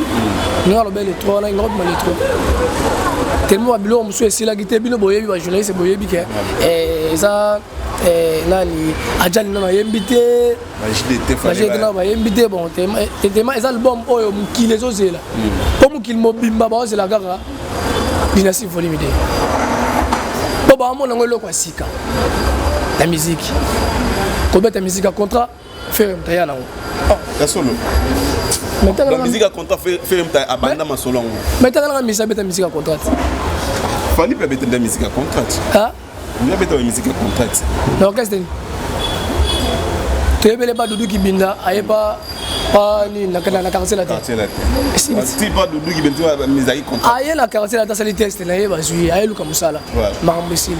ndenge alobi le 3 wana, inga obima le 3, tellement babiloko mosusu esilaki te. Bino boyebi, bajournaliste boyebi ke eza nani ajali nano ayembi te, baJDT nano bayembi te. Bon, tellement eza album oyo mokili ezozela, mpo mokili mobimba baozela kaka Dynastie volume 2, mpo baomona yango eloko ya sika na miziki, kobeta miziki ya contrat. Ferre moto aya nango. Ya solo, musique ya contrat, Ferre moto abanda masolo yango. Mais tangalanga misi abeta musique ya contrat. Fally mpe abeta nde musique ya contrat. Nde abeta ba musique ya contrat. Na orchestre nini? Toyebele ba Dudu Kibinda ayeba pa nini na quartier la te. Ti pa Dudu Kibinda mizaki contrat. Aye na quartier la te, asali test na ye, bazwi, aye luka mosala, makambo esili.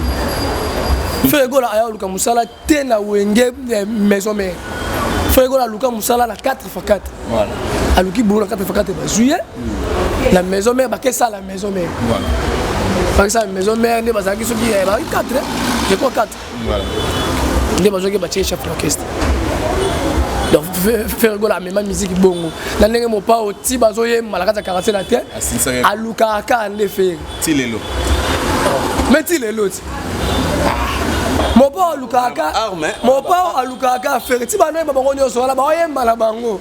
Ferre Gola aya oluka mosala te na Wenge Maison Mère. Ferre Gola aluka mosala na 4 x 4. Aluki boulot na 4 x 4, bazwi ye na Maison Mère, bakesala Maison Mère, bakesala Maison Mère nde bazalaki soki bazalaki 4, je crois 4, nde bazwaki, batie chef d'orchestre. Donc Ferre Gola amema musique bongo na ndenge Mopao ti bazoyemba na kati ya quartier na te, alukaka kaka nde Ferre. Ti lelo. Mais ti lelo ti Mopao alukaka, Mopao alukaka kaka Ferre ti banoyemba bango nyonso wana, baoyemba na bango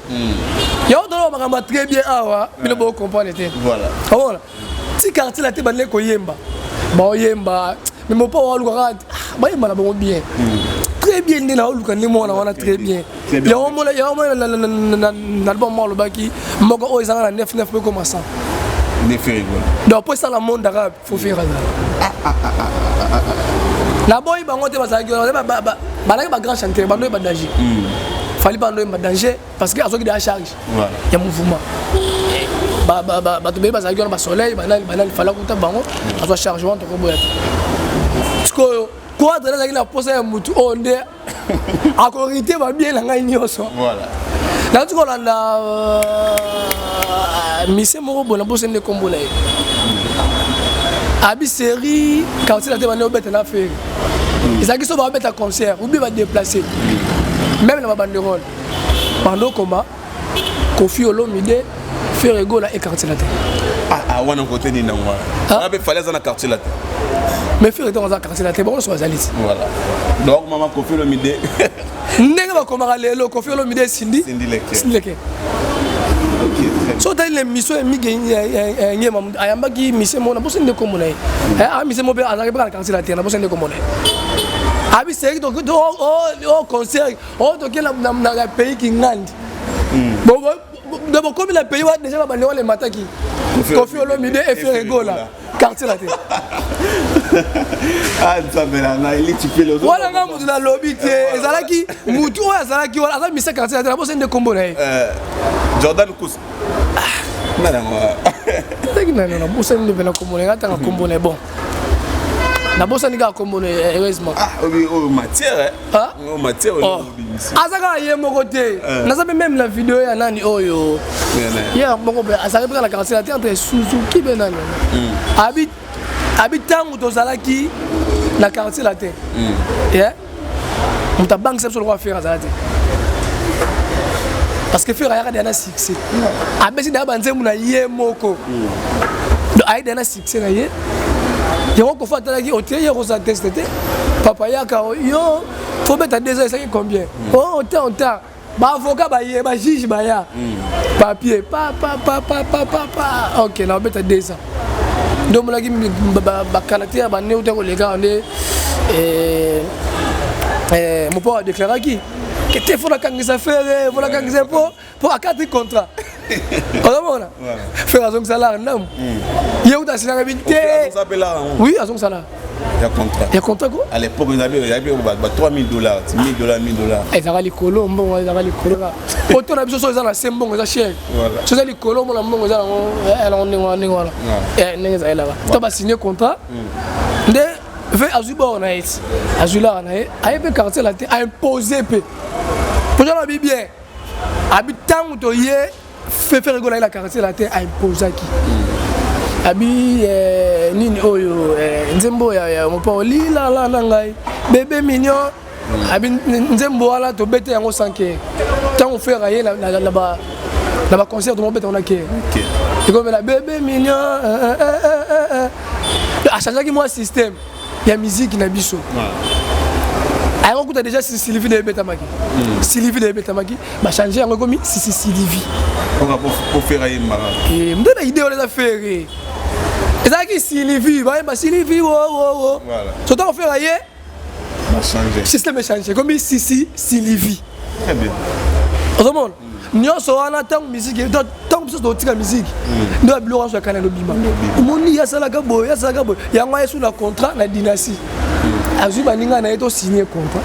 yango. Toloba makambo ya très bien awa, bino bocomprendre te. Omona ti quartier na te, bande koyemba, baoyemba, mais Mopao alukaka bayemba na bango bien, très bien nde naoluka nde mwana wana très bien. Yango mona, yango mona na album moko alobaki moko oyo ezanga na 9 9 mpo ekoma 100. Nde Ferre Gola. Donc mpo esala monde arabe, faut Ferre azala. Naboyi bango te, bazalaki wana, bazalaki bagrand chanteur, bando oyeba danger. Fally bando oyemba danger parce que azwaki deya charge ya mouvement. Bato beye bazalaki wana, basoleil, banani banani, Fally akuta bango, azwa charge wana, tokoboya te. Sikoyo Quadra azalaki na posa ya mutu oyo nde akorite babie na ngai nyonso. Nauti kolanda mise moko boye, na bosa nde kombo na ye, abi série quartier na te, bande obeta na Ferre. Ezalaki so babeta concert ou bien badéplace, même na babanderole bando okoma Koffi Olomide, Ferre Gola e quartier na te. Wana kote nini nango wana mpe Fally aza na quartier la te. Mais Ferre ntango aza quartier la te, bango nyonso bazali ti. Voilà, donc mama Koffi Olomide. Ndenge bakomaka lelo Koffi Olomide, Cindy. Cindy Leke. Cindy Leke. So otali na émission ya Mige Ngema, ayambaki mise moko, na bosi nde kombo na ye, mise moko mpe azalaki mpe na quartier la te, na bosi nde kombo na ye, abi seki o concert oyo toke na pays Kingandi, bokomi na pays wana déjà, babande wana emataki Koffi Olomide e Ferre Gola, quartier la te. Wana nga mutu nalobi te, ezalaki mutu oyo azalaki wana, aza misa quartier la te, nabosa nde kombo na ye. Jordan Kus. Ezalaki nani? Nabosani nde mpena kombo na ye, nga tanga kombo na ye. Bon, nabosani kaka kombo na ye, heureusement. Oyo matière, matière. Aza kaka ye moko te, naza mpe même na video ya nani oyo ye moko mpe azalaki mpe na quartier la te, entre Suzuki mpe nani, abi abi ntango tozalaki na quartier la te, moto abangisa biso lokola Ferre azala te, parce que Ferre ayaka deya na succès, abesi deya banzembo na ye moko, donc aye deya na succès na ye. Yango Koffi atalaki otie ye kozala test te, papa yaka yo faut beta 2 ans, esaki combien? Oh, autant autant baavocat baye, bajuge baya, papier pa pa pa pa pa pa pa, ok, na obeta 2 ans. Nde omonaki bacaractère bande uta koleka nde Mopao adéclaraki ke te, faut nakangisa Ferre, faut nakangisa po akati contrat. Ozomona Ferre azongisa lar ndamu ye uta asilaka bi te. Oui, azongisa lar. Ya contrat. Ya contrat ko. À l'époque ezali ba 3000 dollars, 1000 dollars, 1000 dollars. Ezalaka likolo, mbongo ezalaka likolo. Poto na biso so eza na se, mbongo eza cher. So eza likolo, mona mbongo eza yango ndenge wana, ndenge wana, ndenge ezalelaka to basigne contrat nde ve azwi bor na ye ti azwi lara na ye, aye mpe quartier la te, aimpose mpe mpona bi bien abi ntango toye Ferre Gola na quartier la te, aimposaki abi nini oyo, nzembo ya Mopao, lilala na ngai bébé mignon. Abi nzembo wana tobete yango sans chœur. Ntango Ferre aye na baconcert, tomobeta ngo na chœur, ekomela bébé mignon. Achangeaki mwa système ya musique na biso. Ayango kuta déjà Sylvie na ebetamaki, Sylvie na ebetamaki, bachange yango, ekomi Sisi Sylvie. Po Ferre ayembaka. Nde na idée wana eza Ferre, ezalaki Sylvie, bayemba Sylvie wowowo. So ntango Ferre aye, système echange, ekomi Sisi Sylvie. Ozomona nyonso wana, ntango musique, ntango biso totika musique, nde ya biloko nyonso ya kala elobima. Omoni, ye asalaka boye, ye asalaka boye, yango ayesu na contrat na Dynastie, azwi baninga na ye, tosigne contrat.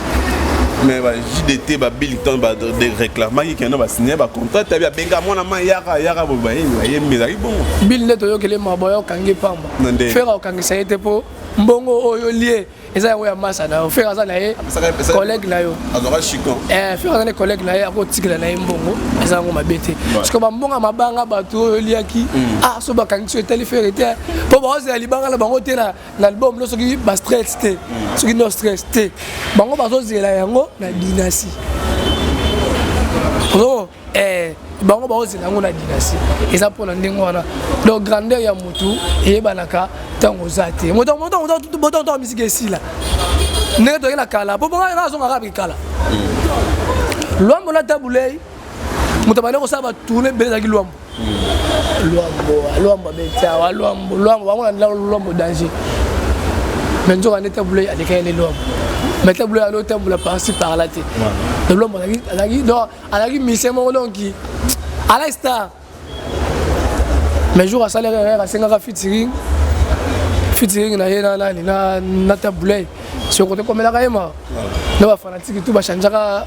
Mais ba JDT, ba Bilton baréclamaki kende basigne bacontrat tabi, abenga mwana ma yaka yaka boye, bayembi bayembi, ezalaki bongo. Bill nde toyokele mabo ya okangi pamba. Ferre okangisa ye te, mpo mbongo oyo lie eza yango ya masa na yo. Ferre aza na ye collègue na yo. Azwaka chicon. Ferre aza na collègue na ye, akotikela na ye mbongo, eza yango mabe te, parce que bambongo ya mabanga bato oyo oliaki, ah, so bakangi so etali Ferre te, mpo baozela libanga na bango te na album no. Soki bastress te, soki no stress te, bango bazozela yango na Dynastie. Ozomona, bango baozela yango na Dynastie, eza mpona ndenge wana. Donc grandeur ya motu eyebanaka ntango oza te. Moto misiki esila ndenge toyei na kala, po bonga azongaka api kala. Lwambo na Tabulei, moto abandi kosala batourne ebele ezalaki Lwambo. Lwambo, Lwambo abeti awa, Lwambo, Lwambo, bango na Lwambo danger. Mais nzoka nde Tabulei alekaki nde Lwambo, mais Tabulei alo otambola par-ci par-là te. Donc Lwambo azalaki, donc azalaki musicien moko, donc ala star. Mais jour asali erreur, asengaka featuring, featuring na ye na nani, na Tabulei, soki tokomelaka ye ma na bafanatike tu bachangeaka,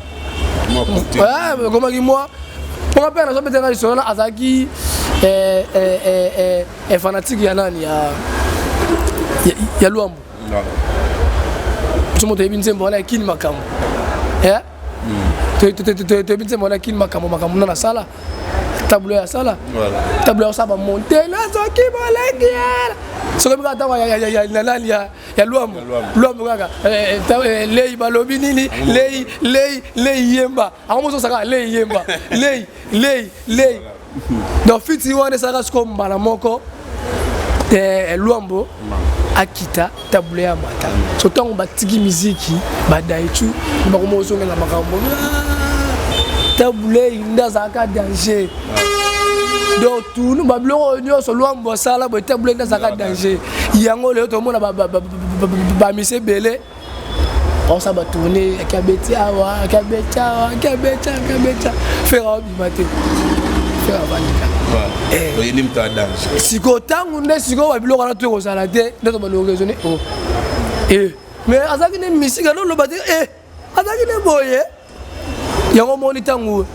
ekomaki mwa mponga mpe nazobetanga lisolo na azalaki fanatique ya nani, ya Lwambo. Biso moto toyebi nzembo wana ekini makambo, toyebi nzembo wana ekini makambo, makambo na nasala tableau ya sala, tableau ya osala bamonte, nazoki bolengi soki bika ntango ya nani, ya Lwambo. Lwambo kaka lei balobi nini, lei lei lei yemba yango mozosaka lei yemba lei lei lei. Donc fiti wana esalaka sikoyo mbala moko te, Lwambo akita, tableau ya mata. So ntango batiki miziki, badaichu bakoma ozongela makambo. Tableau nde azalaka danger. Donc tunu babiloko oyo nyonso Lwambo asala boye, tableau nde azalaka danger. Yango lelo tomona bamise ebele baosala batourne, akabeti awa, akabeti awa, akabeti, akabeti, Ferre aobima te, Ferre avandika. Sikoyo ntango nde sikoyo babiloko wana to ekozala te, nde tobanda koraisonne o mais azalaki nde misika noloba te, azalaki nde boye. Yango omoni ntango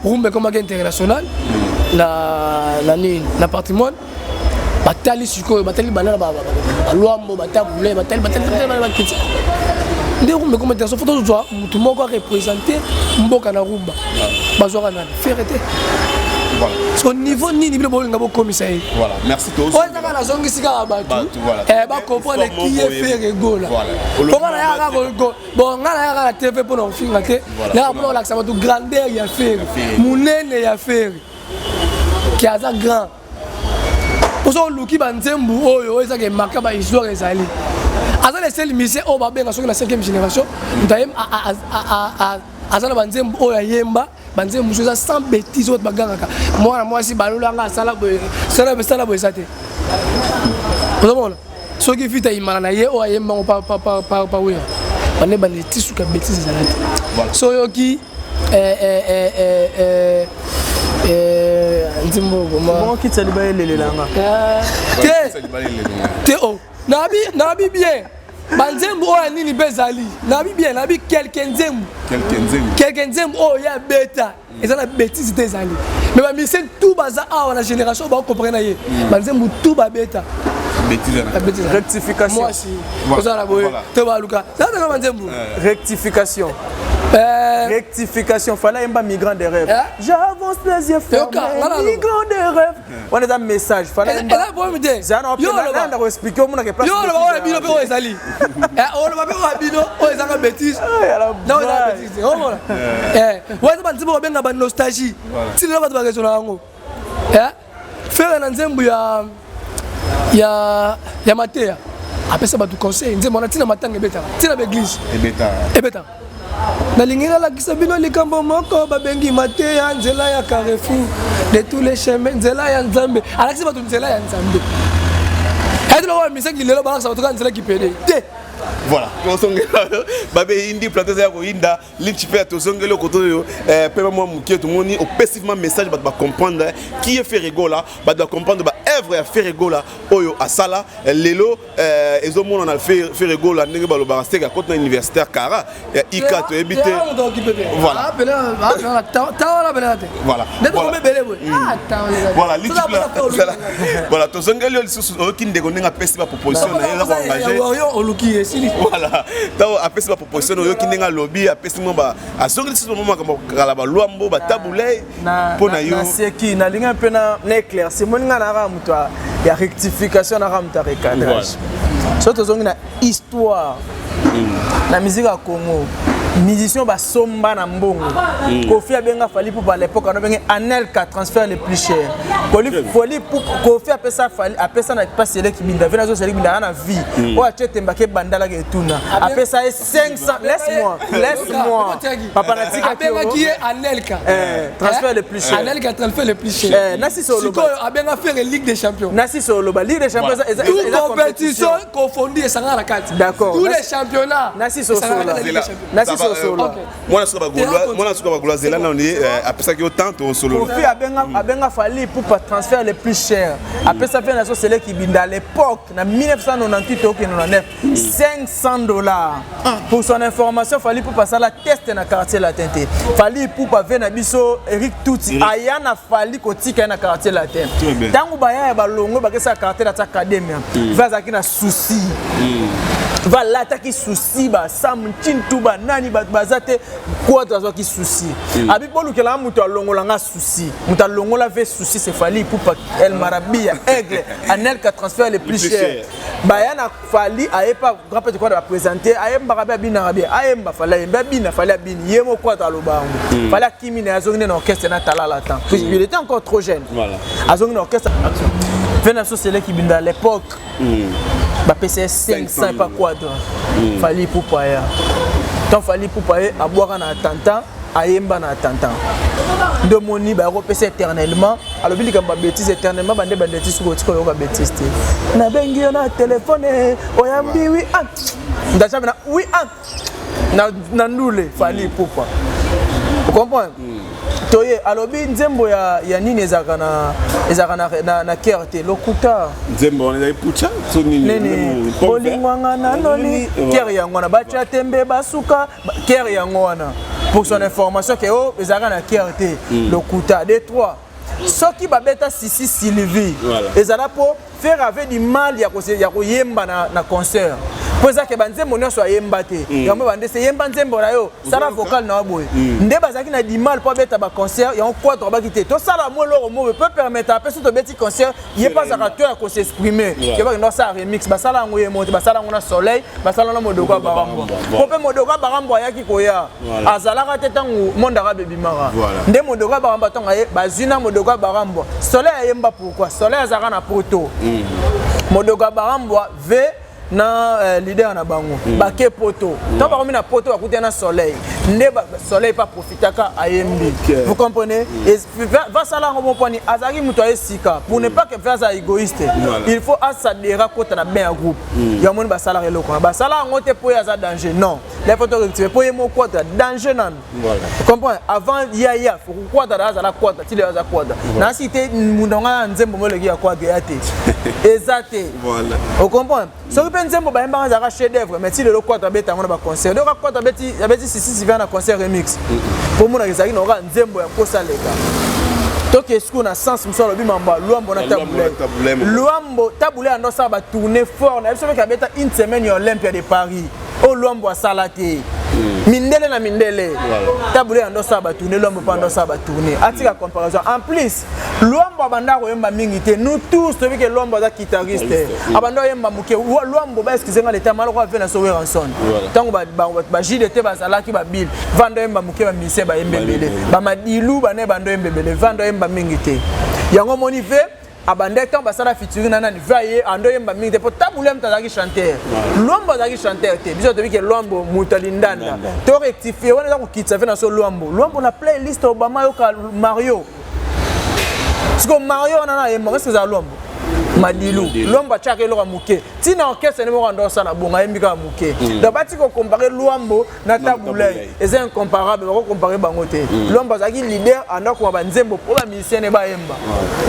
rumba ekomaki international na nini, na patrimoine, batali sikoyo, batali banda na balwambo, batabule, batali, batali, bakiti nde rumba ekoma international. Faut tozwa motu moko areprésente mboka na rumba. Bazwaka nani? Ferre te. So niveau nini bino bolinga bokomisa ye? Oyo ezaka nazongisi kaka bato bacomprendre qui est Ferre Gola. Mponga nayaka bon, nga nayaka na TV mpona kofinga te, nayaka mpona kolakisa bato grandeur ya Ferre, monene ya Ferre, ke aza grand. Poso oluki banzembu oyo oyo ezaka emaka bahistoire, ezali aza le seul musicien oyo babenga soki na 5e génération, moto aza na banzembu oyo ayemba, banzembu mosusu eza sans bétise oyo bagangaka mwana mwasi balolanga asala boye, sala boye, eza te. Ozomona soki vita imana na ye oyo ayembango pawera bande bande ti suka, bétise ezala te. So oyoki nzimbo kitisa libala elelelanga. Te te, o nabi bien banzembo oyo ya nini mpe ezali, nabi bien, nabi quelque nzembo, quelque nzembo oyo ya beta eza na bétise te ezali. Mais bamusicien tout baza awa na génération bakompare na ye, banzembo tout babeta. Rectification. Mwasi ozala boye to baluka zatanga banzembo. Rectification. Rectification, Fally ayemba Migrant de rêve. J'avance les yeux fermés, migrant de rêve. Wana eza message. Fally ayemba. Eza problème te. Zana ko expliquer omona ke place. Yo oloba oyo bino mpe oyo ezali. Oloba mpe oyo bino oyo ezaka bêtise. Na oyo ezaka bêtise. Omona. Wana eza banzembo babenga ba nostalgie. Ti lelo bato baresona yango. Ferre na nzembo ya mateya apesa bato conseil, nzembo wana ntina matanga ebetaka, ntina baeglise ebetaka. Nalingi nalakisa bino likambo moko babengi mateya, nzela ya carrefour de tous les chemins, nzela ya Nzambe. Alakisi bato nzela ya Nzambe. Eti lokola misaki lelo balakisa bato kaka nzela kipede te. Voilà, tozongela babe yindi plateau eza ya koyinda linchi mpe ya tozongeli okoto oyo mpe mwa moke. Tomoni opesi vraiment message, bato bacomprendre qui est Ferre Gola, bato bacomprendre baœuvre ya Ferre Gola oyo asala. Lelo ezomonana Ferre Gola ndenge balobaka seke akoti na université ya kara ya ika, toyebi te. Voilà, voilà, voilà, voilà. Tozongeli yo lisusu, oyoki ndeko ndenge apesi baproposition na ye, eza koengage. Oluki esili. Voilà, ntango apesi baproposition, oyoki ndenge alobi, apesi mwa, azongeli lisusu mwa makambo kala, balwambo, batabulei mpo na yo. Naseki, nalingi mpe na éclairci. Moni ngai naka moto ya rectification, naka moto ya recadrage. So tozongi na histoire na musique ya Congo, musicien basomba na mbongo. Kofi abenga Fally Ipupa à l'époque, ano benge Anelka, transfert le plus cher. Fally, Kofi apesa Fally, apesa na pasi eleki binda ve nazo seleki binda na vie oyo atie tembaki ebandalaka etuna, apesa ye 500. Laisse moi, laisse moi, papa, natikaki. Abengaki ye Anelka. Transfert le plus cher. Anelka, transfert le plus cher. Nasi oloba. Sikoyo abenga Ferre Ligue des champions. Nasi oloba Ligue des champions eza tout compétition confondue, esangaka na kati. D'accord. Tous les championnats. Nasi sosola, nasi sosola. Mwana suka bagaulois, zela nano, ye apesaki yo temps, tosolola. Kofi abenga Fally Ipupa transfert le plus cher. Apesa mpe naso seleki binda à l'époque na 1998 oke 99, 500 $. Pour son information, Fally Ipupa asala test na Quartier Latin te. Fally Ipupa ve na biso Eric Tuti aya na Fally kotika ye na Quartier Latin. Ntango baya ya balongo bakesaka Quartier Latin Academia, ve azalaki na souci, valataki souci, basam ntintu banani, bato baza te. Quadra azwaki souci, abi bolukelanga moto alongolanga souci. Moto alongola ve souci, c'est Fally Ipupa, El Marabia, Aigle, Anelka, transfert le plus cher. Baya na Fally, ayepa grand prêtre Quadra baprésente, ayembaka mpe abinaka bien, ayemba Fally, ayembi, abina Fally, abini ye moko. Quadra aloba yango, Fally akimi na ye, azongi nde na orchestre na talala temps, il était encore trop jeune. Azongi na orchestre mpe na biso seleki binda à l'époque, bapesa ye 500 epa Quadra. Fally Ipupa ya tant Fally Ipupa ye abwaka na attentat, ayemba na attentat nde omoni baya kopesa éternellement. Alobi likambo ya bétise éternellement, bande bandeti soki otika oyoka bétise te. Nabengi yo na telefone, oyambi wi a ndacha na wi a na ndule Fally Ipupa, ocomprendre? Toye alobi nzembo ya nini ezalaka na cœur te, lokuta. Nzembo wana ezali pucha so nini? Nini, bolingwanga nanoni cœur yango wana, batya tembe basuka cœur yango wana. Pour son information ke o ezalaka na cœur te, lokuta. De trois, soki babeta Sisi Sylvie, ezala mpo Ferre avait du mal ya koyemba na concert, mpo ezake banzembo nyonso ayemba te. Yango bandese yemba nzembo na yo, sala vocal na yo boye nde bazalaki na du mal mpo abeta baconcert yango. Quadra abaki te, tosala mo eloko mo peut permettre ape so tobeti concert, ye mpe azalaka to ya kos'exprimer. Ye bakenda kosala remix, basala yango ye mo te, basala yango na Soleil, basala na Modoko ya Barambwa, mpo mpe Modoko ya Barambwa ayaki koya, azalaka te ntango monde arabe ebimaka. Nde Modoko ya Barambwa, ntango aye, bazwi na Modoko ya Barambwa, Soleil ayemba. Pourquoi Soleil azalaka na Poto? Modoko ya Barambwa ve na leader na bango bake Poto. Ntango bakomi na Poto, bakutani na Soleil, nde Soleil mpe aprofitaka, ayembi. Vous comprenez? Vasala yango mopwani azalaki moto ayesika pour ne pas que fe aza égoïste. Il faut asadera kota na bain ya groupe yango. Moni basalaka eloko wana, basala yango te mpo ye aza danger, non. La photo rectifier mpo ye moko ata danger nanu. Comprendre avant yaya faut Quadra azala Quadra ti lelo aza Quadra. Nasi te mundu nga nzembo moleki ya Quadra ya te, eza te. Ocomprendre? Soki mpe nzembo bayembaka ezalaka chef d'œuvre, mais ti lelo Quadra abeta yango na baconcert. Donc Quadra abeti Sisi Sivia na concert remix, mpo monaka ezalaki na oka nzembo ya kosaleka. Toke sikoyo na sens mosusu, alobi mambo ya Lwambo na Tabulai. Lwambo, Tabulai ando asala batournée fort na biso meke, abeta une semaine ya Olympia de Paris oyo Lwambo asala te. Mindele na mindele. Tabu Ley ando osala batournée, Lwambo mpe ando osala batournée. Atika comparaison. En plus, Lwambo abanda koyemba mingi te. Nous tous toyebi ke Lwambo aza guitariste, abanda koyemba moke. Lwambo, ba excuse nga leta maloko, ave na so Werrason. Ntango ba JDT bazalaki, babile vanda oyemba moke, bamusicien bayemba ebele, bamadilu bane bando oyemba ebele, vanda oyemba mingi te. Yango moni ve abandaki ntango basala featuring na nani, ve ye ando oyemba mingi te, mpo Tabu Ley moto azalaki chanteur, Lwambo azalaki chanteur te. Biso toyebi ke Lwambo moto alindanda. To rectifie wana, eza kokitisa ve na so Lwambo. Lwambo na playlist Obama yoka Mario. Siko Mario wana na ayembaka, eske ezala Lwambo madilu? Lwambo atiaka eloko ya moke ntina orchestre nde moko ando osala bongo, ayembi kaka moke. Donc bati kocomparer Lwambo na Tabu Ley eza incomparable, bakocomparer bango te. Lwambo azalaki leader, ando akoma banzembo mpo bamusicien ne bayemba.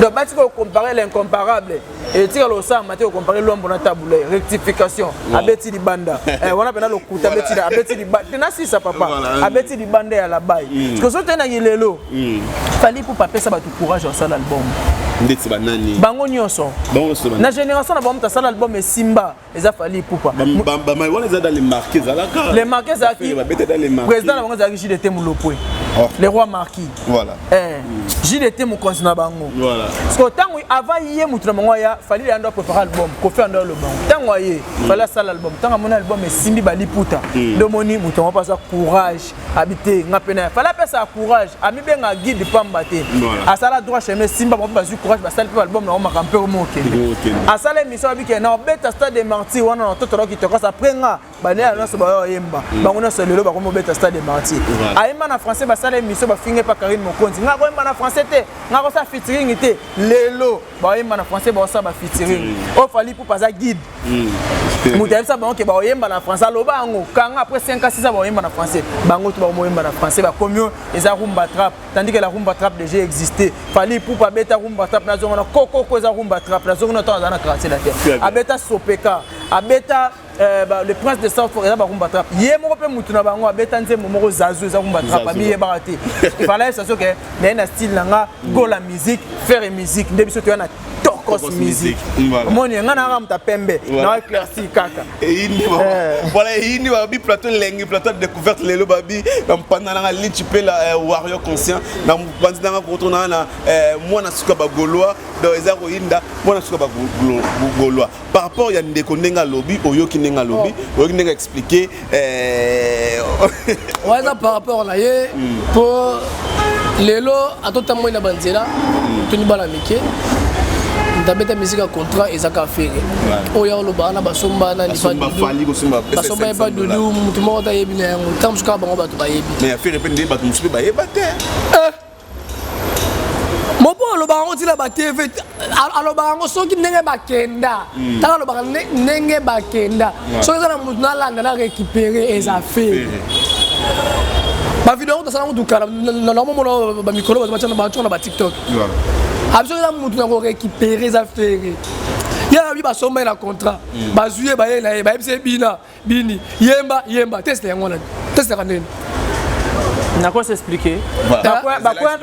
Donc bati kocomparer l'incomparable, etikala osalama te kocomparer Lwambo na Tabu Ley. Rectification, abeti libanda wana mpena lokuta, abeti libanda te. Nasisa papa, abeti libanda ya labai parce que so toyenaki lelo, Fally Ipupa apesa bato courage asala album. Ndeti banani? Bango nyonso. Bango nyonso. Na génération na bango, moto asala album esimba eza Fally Ipupa. Bamai wana eza dans les marqués, ezalaka. Les marqués ezalaki. Babeta dans les marqués. Président na bango ezalaki JDT Mulopwe, le roi marquis. JDT mokonzi na bango. Parce que ntango avant ye motu na bango aya, Fally ando apréparé album. Kofi ando aloba bango ntango aye, Fally asala album. Ntango amoni album esimbi baliputa, nde omoni moto yango mpo aza courage abi te. Nga mpe na ye, Fally apesaka courage, amibenga guide pamba te. Asala droit chemin, esimba bango mpe bazwi courage, basali mpe album na bango, makambo mpe omo okende. Asala émission, abi ke na obeta Stade de Martyr wana na totolo kitokasa. Après nga baneya nyonso bayo oyemba, bango nyonso lelo bakomi obeta Stade de Martyr. Ayemba na français, basala émission, bafinge pa Karine Mokonzi: nga koyemba na français te, nga kosala featuring te. Lelo baoyemba na français, baosala bafeaturing. Oyo Fally Ipupa aza guide, moto ayebisa bango ke baoyemba na français, aloba yango kanga. Après 5 ans, 6 ans, baoyemba na français, bango to bakomoyemba na français, bakomi oyo eza rumba trap, tandis que la rumba trap déjà existait. Fally Ipupa abeta rumba trap, nazongo na kokoko eza rumba trap, nazongo na ntango aza na Quartier Latin, abeta sopeka, abeta le prince de South, eza barumba trap. Ye moko mpe mutu na bango abeta nzembo moko zazu, eza rumba trap, amiyebaka te. Fala yebisa soki naye na style na nga gola musique, faire musique nde biso toya na Tokos musique. Omoni nga na moto pembe na éclairci kaka. Eyindi, voilà, eyindi. Babi plateau elengi, plateau de découverte. Lelo babi na mpanda nanga Litch mpe la warrior conscient na mopanzi nanga kotona na mwana suka bagaulois. Donc eza koyinda, mwana suka bagaulois. Par rapport ya ndeko ndenge alobi, oyoki ndenge alobi, oyoki ndenge expliqué? Oyo eza par rapport na ye, mpo lelo atotamboli na banzela, toni bana mike, moto abeta musique ya contrat ezaka Ferre. Oyo oloba wana, basomba nani? Basomba ye pa Dudu, motu moko te ayebi na yango. Ntango mosusu kaka bango bato bayebi. Mais Ferre mpe nde bato mosusu mpe bayeba te. Mopo alobaka yango ntina batv, alobaka yango soki ndenge bakenda. Ntango alobaka ndenge bakenda, soki eza na motu nalanda na récupéré, eza Ferre. Bavideo yango tosala yango tukala naomomona bamikolo bato batyaka na baTikTok. Abi soki eza motu na korécupéré, eza Ferre. Ye abi basomba ye na contrat, bazwi ye, baye na ye, bayebisa ye bina bini, yemba yemba, teste yango wana, teste yaka ndeni. Nakosi expliquer,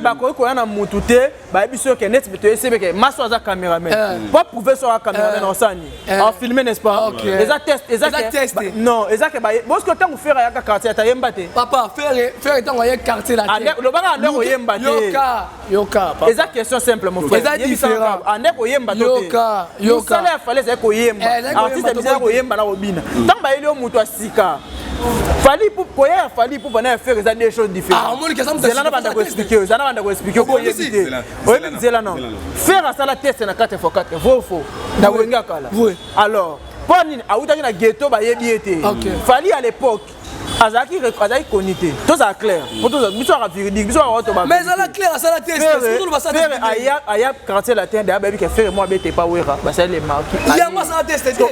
bakoki koya na mutu te, bayebi soki ke neti toyesi beke maso aza cameraman po prouver so aza cameraman, osani afilme, n'est-ce pas? Eza test, eza test. Non, eza ke boski ntango Ferre ayaka quartier, ata yemba te. Papa, Ferre, Ferre ntango aye quartier la te, lobaka ande koyemba te. Yoka, yoka. Eza question simple, mon frère. Eza différent. Ande koyemba to te? Yoka, yoka. Mosala ya Fally ezali koyemba, artiste bizali koyemba na kobina. Ntango bayeli yo moto ya sika, Fally, koya ya Fally Ipupa na ya Ferre eza deux choses différentes. Zela na banda koexpliquer, eza na banda koexpliquer ko oyebi te, oyebi. Nzela non, Ferre asala test na 4 x 4, vrai ou faux? Na Wenge ya kala. Alors mpo nini awutaki na ghetto, bayebi ye te? Fally à l'époque azalaki koni te. Tozala clair, biso aka véridique, biso aka toba. Mais ezala clair, asala test. Ferre aya Quartier Latin, deya bayebi ke Ferre mo abete pa Wera, basali les marquis. Yango asala test te.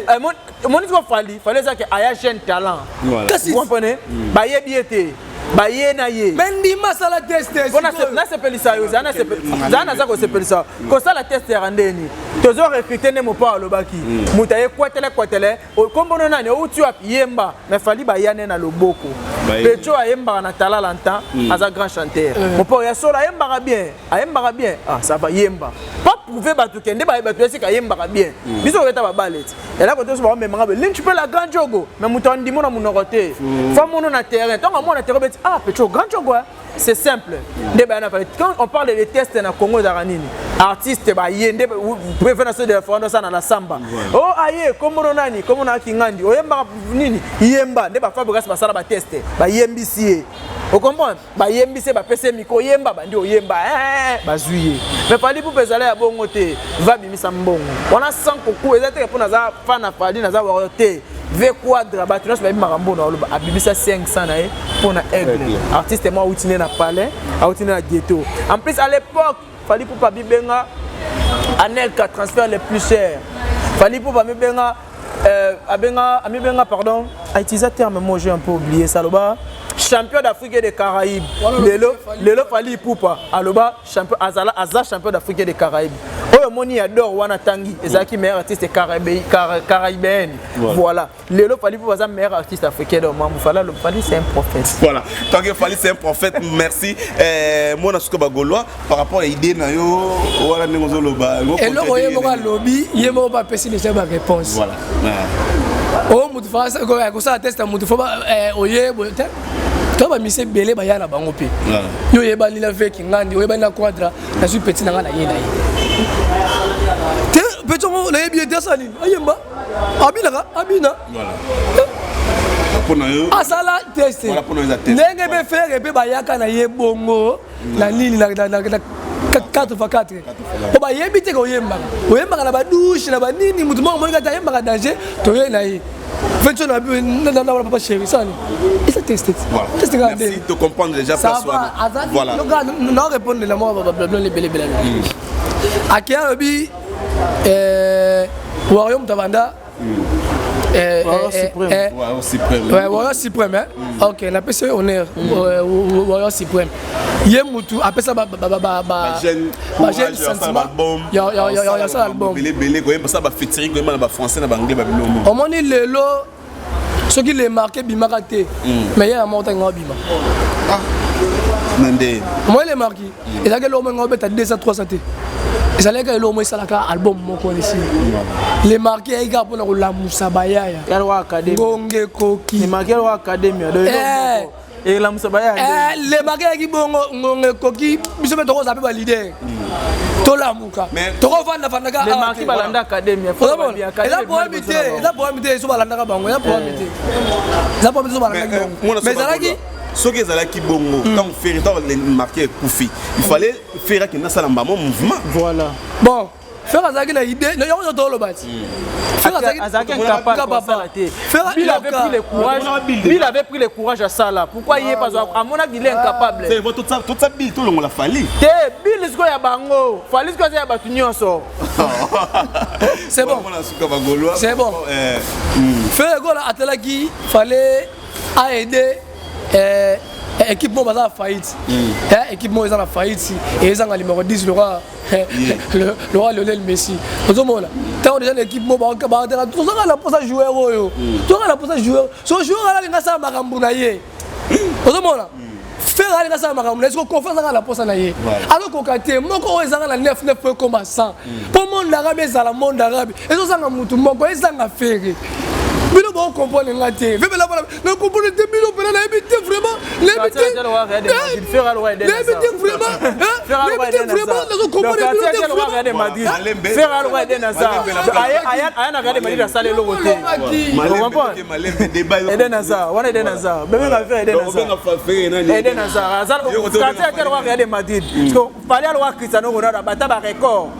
Omoni siko Fally, Fally ezaki aya jeune talent. Kasi vous comprenez, bayebi ye te, baye na ye. Mais ndima asala test. Nasepelisa yo, zala naza kosepelisa. Kosala test yaka ndeni tozo recruter nde mopa alobaki moto aye kwetele kwetele, kombono nani, outi wapi, yemba. Mais Fally baya nde na loboko. Pecho ayembaka na talala ntan, aza grand chanteur. Mopa ya solo ayembaka bien, ayembaka bien. Ah, ça va, yemba. Pas prouver bato ke nde bato esika ayembaka bien. Biso oketa babale ti elako te, so baomemanga be linchi mpe la grand jogo, mais moto andimo na monoko te, fa mono na terrain. Ntango amona na terrain, beti ah pecho grand jogo, hein. C'est simple nde baya na. Quand on parle de test na Congo, ezalaka nini? Artiste baye nde préfet national de la forêt osala na samba o aye kombono nani, kombono akingandi, oyembaka nini, yemba. Nde bafabrikas basala batest, bayembisi ye, ocomprendre? Bayembisi ye, bapesi ye micro, yemba, bandi oyemba, bazwi ye. Mais Fally Ipupa ezala ya bongo te. Va bimisa mbongo wana sans koku eza teke mpo naza fan na Fally, naza warrior te. V Quadra, bato nyonso bayebi makambo na oloba. Abimisa 500 na ye mpo na Aigle, artiste mo awuti nde na palais, awuti nde na ghetto. En plus, à l'époque, Fally Ipupa bibenga Anelka transfert le plus cher. Fally Ipupa mibenga abenga, amibenga, pardon, a utilisé terme, moi j'ai un peu oublié ça, aloba champion d'Afrique et des Caraïbes. Lelo lelo Fally Ipupa aloba champion, azala, aza champion d'Afrique et des Caraïbes. Oyo moni ya d'or wana tangi ezalaki meilleur artiste caraïbéenne. Voilà, lelo Fally Ipupa aza meilleur artiste africain. Donc mambu Fally, Fally c'est un prophète. Voilà, tant que Fally c'est un prophète, merci. Mwana suka bagaulois, par rapport à idée na yo wana, ndenge ozoloba. Eloko ye moko alobi, ye moko bapesi déjà baréponse. Oyo motu kosala test ya motu, fo oye boye te. To bamisi ebele baya na bango mpe yo oyebani na veki ngandi, oyebani na Quadra. Nazwi petit na ngai na ye na ye te. Petit yango nayebi ye te, asala nini? Ayemba, abinaka, abina, asala test ndenge mpe Ferre mpe bayaka na ye bongo na nini na 4 x 4, po bayebi te ke oyembaka, oyembaka na badouche na banini. Motu moko amoniki ate ayembaka danger, toye na ye fetio na papa chéri sani, eza test. Test. Merci de comprendre déjà place wana. Voilà, na répondre na mwa bablabla ebelebele. Ake alobi warrior, moto abanda. Warrior suprême. Warrior suprême, hein? Ok, napesi ye honneur. Warrior suprême, ye mutu apesa bajeune sentiment ya sala album. Ebele koyeba sala bafeaturing, koyeba na bafrançais, na baanglais, babilomo. Omoni lelo, soki le marque ebimaka te, mais ye ya moko ntango abima. Na nde? Omoni le marque ezalaki eloko moko obeta 200 300 te, ezalaki eloko moko esalaka album moko esi. Le marque eyaki kaka mpona kolamusa bayaya ngonge ekoki. Elamusa bayaya. Le marque eyaki bongo, ngonge ekoki. Biso mpe tokozala mpe baleader, tolamuka, tokovandafandaka. Balanda académie. Eza problème te, eza problème te. So balandaka bango, eza problème te, eza problème te. So balandaki bango, mais ezalaki Soki ezalaki bongo, ntango Ferre, ntango marque ekufi, il fallait Ferre akende asala mbamo mouvement. Voilà. Bon, Ferre azalaki na idée yango nyonso toloba ti. Azalaki incapable kosala te. Bill avait pris le courage, Bill avait pris le courage à sala. Pourquoi ye pas? Amonaki il est incapable. Totsa Bill, tolongola Fally. Te, Bill sikoyo ya bango, Fally sikoyo aza ya bato nyonso. C'est bon, c'est bon. Ferre Gola atelaki, fallait aider équipe moko baza na faillite. Équipe moko eza na faillite, ezanga numéro 10, le roi Lionel Messi. Ozomona ntango déjà na équipe moko baatela, tozanga na mposa joueur oyo, tozanga na mposa joueur. So joueur alalinga asala makambo na ye, ozomona Ferre alinga asala makambo na ye. Siko confiance anga na mposa na ye, azokoka te. Moko oyo ezanga na 9 9 po ekoma 100, mpo monde arabe ezala monde arabe, ezozanga mutu moko, ezanga Ferre. Bino bocomprendre nga te, vebela na comprendre te. Bino mpena nayebi te vraiment, nayebi te, nayebi te vraiment, nayebi te vraiment, nazocomprendre bino te vraiment. Ferre aloka Eden Hazard, aya na Real Madrid, asala eloko te. Eden Hazard wana, Eden Hazard bebenga Ferre Eden Hazard. Eden Hazard quartier ate aloka Real de Madrid. Fally aloka Cristiano Ronaldo, abata barecord,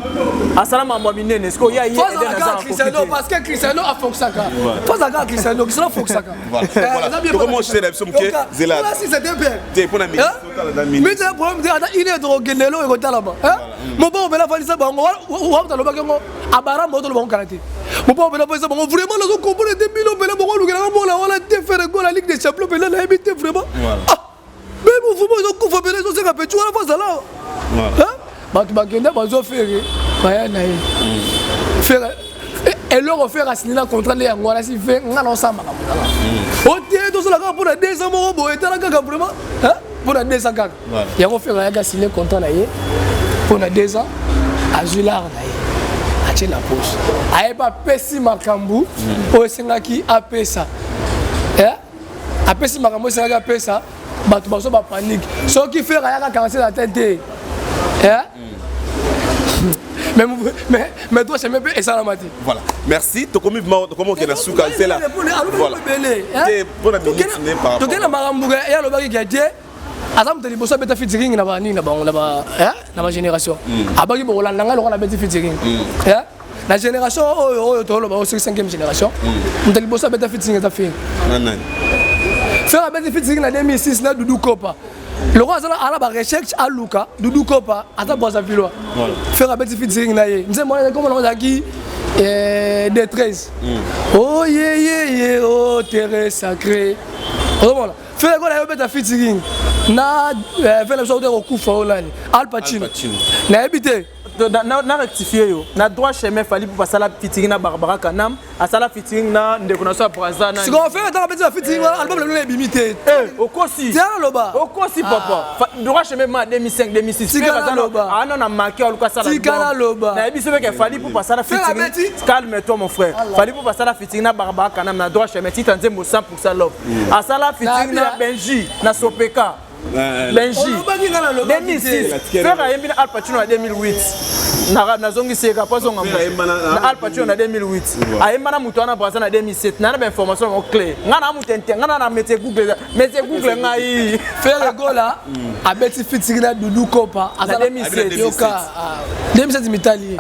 asala mambo ya minene. Siko ya ye Eden Hazard. Cristiano, parce que Cristiano afokisaka, fozalaka Cristiano, Cristiano afokisaka. Comment na biso moke zela te mpona minute problème te. Ata une heure tokokende, eloko ekotalama. Moboko mpena afandisa bango, wakuta alobaki yango abaramba, otoloba ngo kala te. Moboko mpena afandisa bango vraiment, nazo comprendre te. Bino mpena bongo olukelaka mona wana te. Ferre Gola, Ligue des champions, mpena nayebi te vraiment. Mais mouvement ezokufa mpena, ezosenga peti wana fozala. Bato bakende bazwa Ferre, baya na ye Ferre. Eloko Ferre asini na contrat nde yango wana. Si fe nga na osala makambo nanga o te, tosala kaka mpona 200 moko boye. Tala kaka vraiment mpona 200 kaka yango Ferre ayaki asine contrat na ye. Mpo na 2 ans azwi lar na ye, atie na poche, ayeba apesi makambo oyo esengaki apesa. Apesi makambo oyo esengaki apesa, bato bazo bapanique. Soki Ferre ayaka Quartier Latin te, mais toi chemin mpe esalama te. Voilà, merci. Tokomi tokomi okende na suka nzela. Voilà, mpona minute ne par rapport Tokende makambo ye alobaki ke te, aza moto liboso abeta featuring na banini na bango, na bagénération. Abaki bokolanda ngai lokola abeti featuring na génération oyo toloba oyo, soki 5e génération, moto liboso abeta featuring eza Ferre. Ferre abeti featuring na 2006 na Dudu Kopa. Lokola aza ala barecherche, aluka Dudu Kopa, aza Brazzaville. Ferre abeti featuring na ye, nzembo wana komona ozalaki D13, oh ye ye, oh terre sacré. Ozomona Ferre Gola ayobeta featuring na Ferre na biso ote kokufa oyo nani, Al Pacino, nayebi te. Na rectifie yo, na Droit chemin, Fally mpo basala featuring na Barbara Kanam, asala featuring na ndeko na so ya Braza. Sikoyo Ferre ntango abeti ba featuring wana, album na bino ebimi te. Okosi. Tika naloba. Okosi papa, Droit chemin ma 2005 2006. Tika naloba. Ano na maki aluka sala. Tika naloba. Nayebi so beke Fally mpo basala featuring, calme toi mon frère, Fally mpo basala featuring na Barbara Kanam na Droit chemin, tita nzembo 100% Love. Asala featuring na Benji na Sopeka. Benji 2006, Ferre ayembi na Al Pacino na 2008. Nazongisi ye po azonga na Al Pacino na 2008, ayemba na moto wana Braza na 2007. Na bainformation yango clé, nga na moto inte, nga na métier Google, métier Google ngai. Ferre Gola abeti featuring na Dudu Kopa. Na 2007. Yoka, 2007 mitali.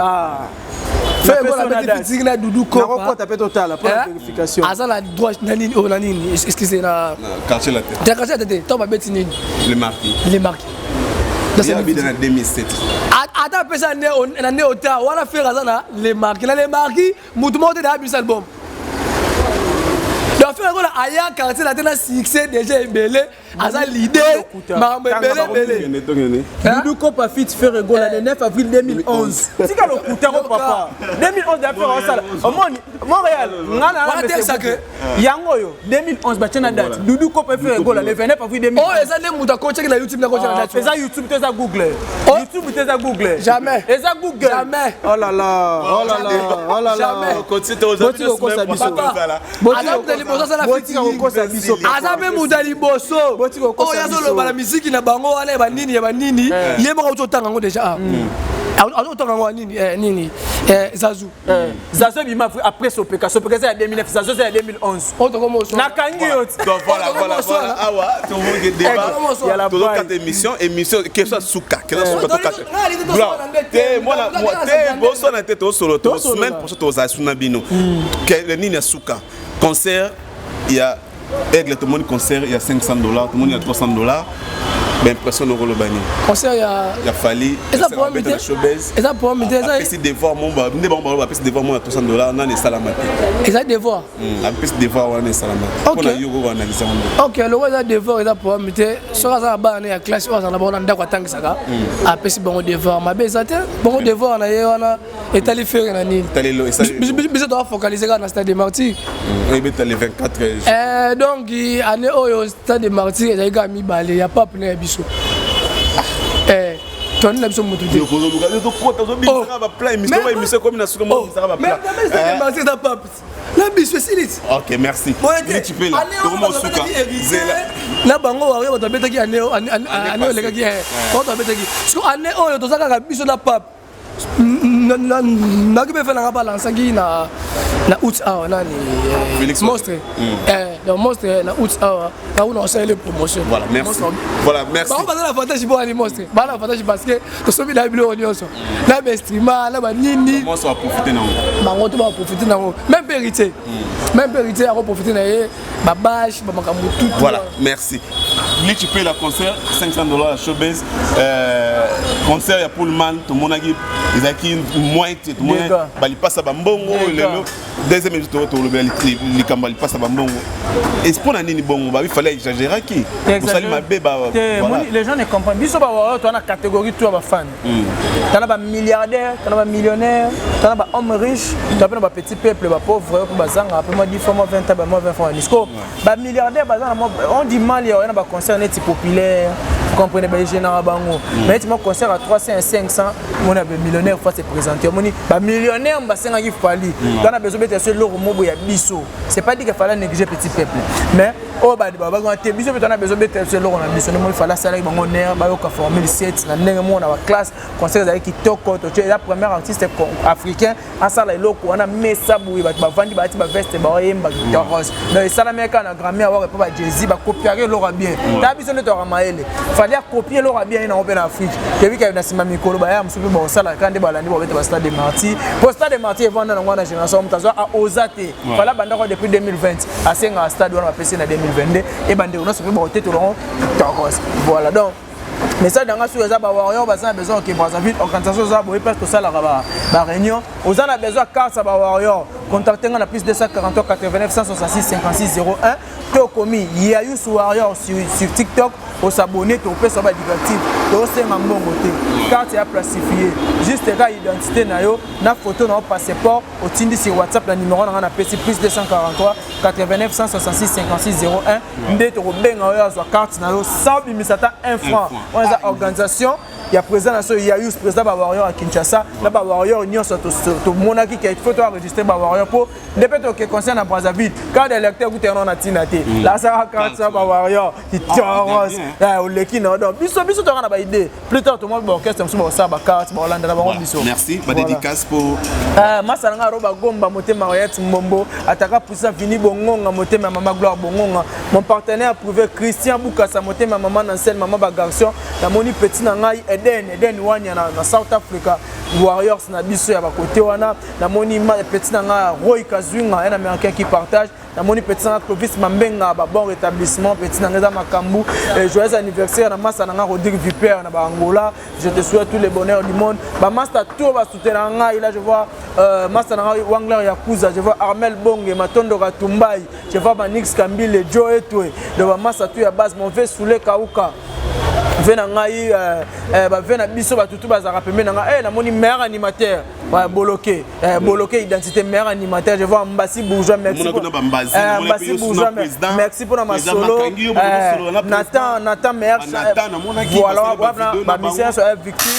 Ferre Gola abeti featuring na Dudu Kopa. Nakokota mpe totala mpo na vérification. Aza na droit na nini oyo na nini, excuse, na Quartier Latin. Te, Quartier Latin te. Ntango babeti nini? Le Marquis. Le Marquis. Na 2007. Ata apesa na nde ota wana, Ferre aza na Le Marquis. Na Le Marquis, motu moko te da abimisa album. Donc Ferre Gola aya Quartier Latin na succès déjà ebele, aza leader, makambo ebele ebele. Dudu Kopa feat Ferre Gola le 9 avril 2011. Tika lokuta ko papa, 2011 ya Ferre osala omoni Montréal nga na yango oyo 2011 batie na date, Dudu Kopa, Ferre Gola, le 29 avril 2011. Oyo eza nde moto akotiaki na YouTube, nakotia na date. Eza YouTube te, eza Google. YouTube te, eza Google. Jamais. Eza Google. Jamais. Oh là là, oh là là, oh là là. Jamais. Botika kokosa biso. Aza moto ya liboso asala. Botika kokosa biso. Aza mpe moto ya liboso oyo azoloba na misiki na bango wana ya banini ya banini. Ye moko auti otanga yango déjà, azotanga yango ya nini, nini, Zazu. Zazu ebima après Sopeka. Sopeka eza ya 2009, Zazu eza ya 2011. Nakangi yo. Donc voilà, awa tomoki débat, tozokata émission. Question suka, question suka, tokata te mwana te, boswana te, tosolo to semaine prochaine tozala suna bino nini ya suka. Concert ya Aigle, tomoni concert ya 500 $, tomoni ya 300 $, baimpression nokoloba nini? Concert ya Ya Fally. Eza problème te, eza problème te, eza Apesi devoir mo nde bango baloba, apesi devoir mo ya 300 $ nani esalama te. Eza devoir. Apesi devoir wana esalama te mpona yo koanalyse yango. Ok, loko eza devoir, eza problème te. Soki aza na bana ya classe oyo azala na bango na ndako, atangisaka, apesi bango devoir, mabe eza te. Bongo devoir na ye wana etali Ferre na nini? Biso toafocaliser kaka na Stade de Martyr. Ebeta le 24. Donc année oyo, Stade de Martyr ezali kaka mibale, ya pape na ya biso. Toni na biso motu te. Émission komi na suka. Martyr eza pape na biso, esili. Ok, merci. Na bango wario, bato babetaki année oyo elekaki, bato babetaki. Siko année oyo toza kaka biso na pape. Naki mpe fe nanga balansaki na août awa nani, Monstre. Donc Monstre na août awa nauna osaleli promotion. Voilà, merci. Voilà, merci. Bango baza na avantage mpo ani Monstre baa na avantage parce que tosombi na biloko nyonso, na bainstrument, na banini. Bango to baprofite nango, même mpe Héritier, même mpe Héritier akoprofite na ye, babâche, bamakambo tout. Voilà, merci. Glitch pe la concert 500 $ ya Showbase, concert ya Pullman tomonaki ezalaki moins te, tomoni balipasa bambongo. Lelo deuxième émission, tolobela likambo ya lipasa bambongo. Mpo na nini bongo babi Fally exagéraki, osali mabe? Les gens ne comprennent. Biso bawayo toza na catégorie to ya bafan, tana bamilliardaire, tana bamillionnaire, tana bahomme riche, toa mpe na bapetit peuple, bapauvre mpo bazanga mpe mwa 10 fois, mwa 20, mwa 20 fois. Nisco bamilliardaire baza na on dit mal ya oya na baconcert neti populaire. Comprenez baegenaka bango. Mais neti mwa concert ya 300 ya 500, mona bamillionnaire faut se présenter. Omoni bamillionnaire basengaki Fally twana besoin beta so eloko mobo ya biso. C'est pas dit que Fally néglige petit peuple, mais oyo babakanga te, biso mpe twana besoin beta so eloko na biso. Ndenge Fally asalaki bango honneur, bayoka formule 7 na ndenge moko na baclasse. Concert ezalaki kitoko. Totie eza premier artiste africain asala eloko wana, mesa boye, bato bavandi, balati baveste, baoyemba kitoko. Donc esalami kaka na Grammy Award mpo baJay-Z bakopiaka eloko ya bien. Tala biso nde toyaka mayele. Fally akopie eloko ya bien ye nango mpe na Afrique. Toyebi kaka na nsima mikolo baya mosusu mpe bakosala kaka nde balandi, babeta ba Stade de Martyr, po Stade de Martyr evanda nango wana génération moto azwa oza te. Fally abandaka depuis 2020, asengaka stade wana, bapesi na 2022. Ebandeko nyonso mpe bakotetola yango kitoko. Voilà, donc message nanga soki eza bawarrior baza na besoin, oke Brazzaville, organisation oza boye, place tosalaka baréunion. Oza na besoin carte ya bawarrior, contacte nga na plus 243 89 166 56 01 to okomi Yayus Warrior sur TikTok, osabone, topesa badirective. Tosenga mbongo te, carte ya plastifié, juste ka identité na yo na photo na yo, passeport, otindi sur WhatsApp na numéro na nga napesi, plus 243 89 166 56 01. Nde tokobenga oyo azwa carte na yo sans bimisa ata 1 franc. Wana eza organisation ya président na so Yayus, président bawarrior ya Kinshasa na bawarrior nyonso. Tomonaki ke faut toenregistre bawarrior mpo nde mpe toke concert na Brazzaville. Carte d'électeur kuta yango na ntina te, lasaka carte ya bawarrior kitoros oleki na. Donc biso toka na baidée, plus tard tomoni baorchestre mosusu bakosala bacarte, bakolanda na bango biso. Merci. Badédicace po Masa na nga aro bagomba, motema Royette Mbombo, ataka puisa Vini Bongonga, motema ya mama Gloire Bongonga, mon partenaire privé Christian Bukasa, motema ya mama Nancel, mama bagarçon. Namoni petit na ngai Eden, Eden Wania na South Africa, Warriors na biso ya bakote wana. Namoni petit na ngai Roy Kazwinga, un Américain qui partage. Namoni petit nanga Clovis Mambenga, babon rétablissement, petit nanga eza makambo. Joyeux anniversaire na masa nanga Rodrigue Viper na baangola, je te souhaite tous les bonheurs du monde. Bamaster tout basoutenir ngai là, je vois master nanga Wangler Yakuza, je vois Armel Bonge Matondo Katumbai, je vois Manix Kambile Joe Etwe de bamasa tout ya base, mon ve Soule Kauka, ve na ngai, bave na biso batutu bazalaka pembeni na ngai. Namoni meilleur animateur Boloke, Boloke identité, meilleur animateur. Je vois Mbasi Bourgeois, merci, Mbasi Bourgeois, merci mpona masolo. Nathan, Nathan meilleur, voilà, bamisien so victime,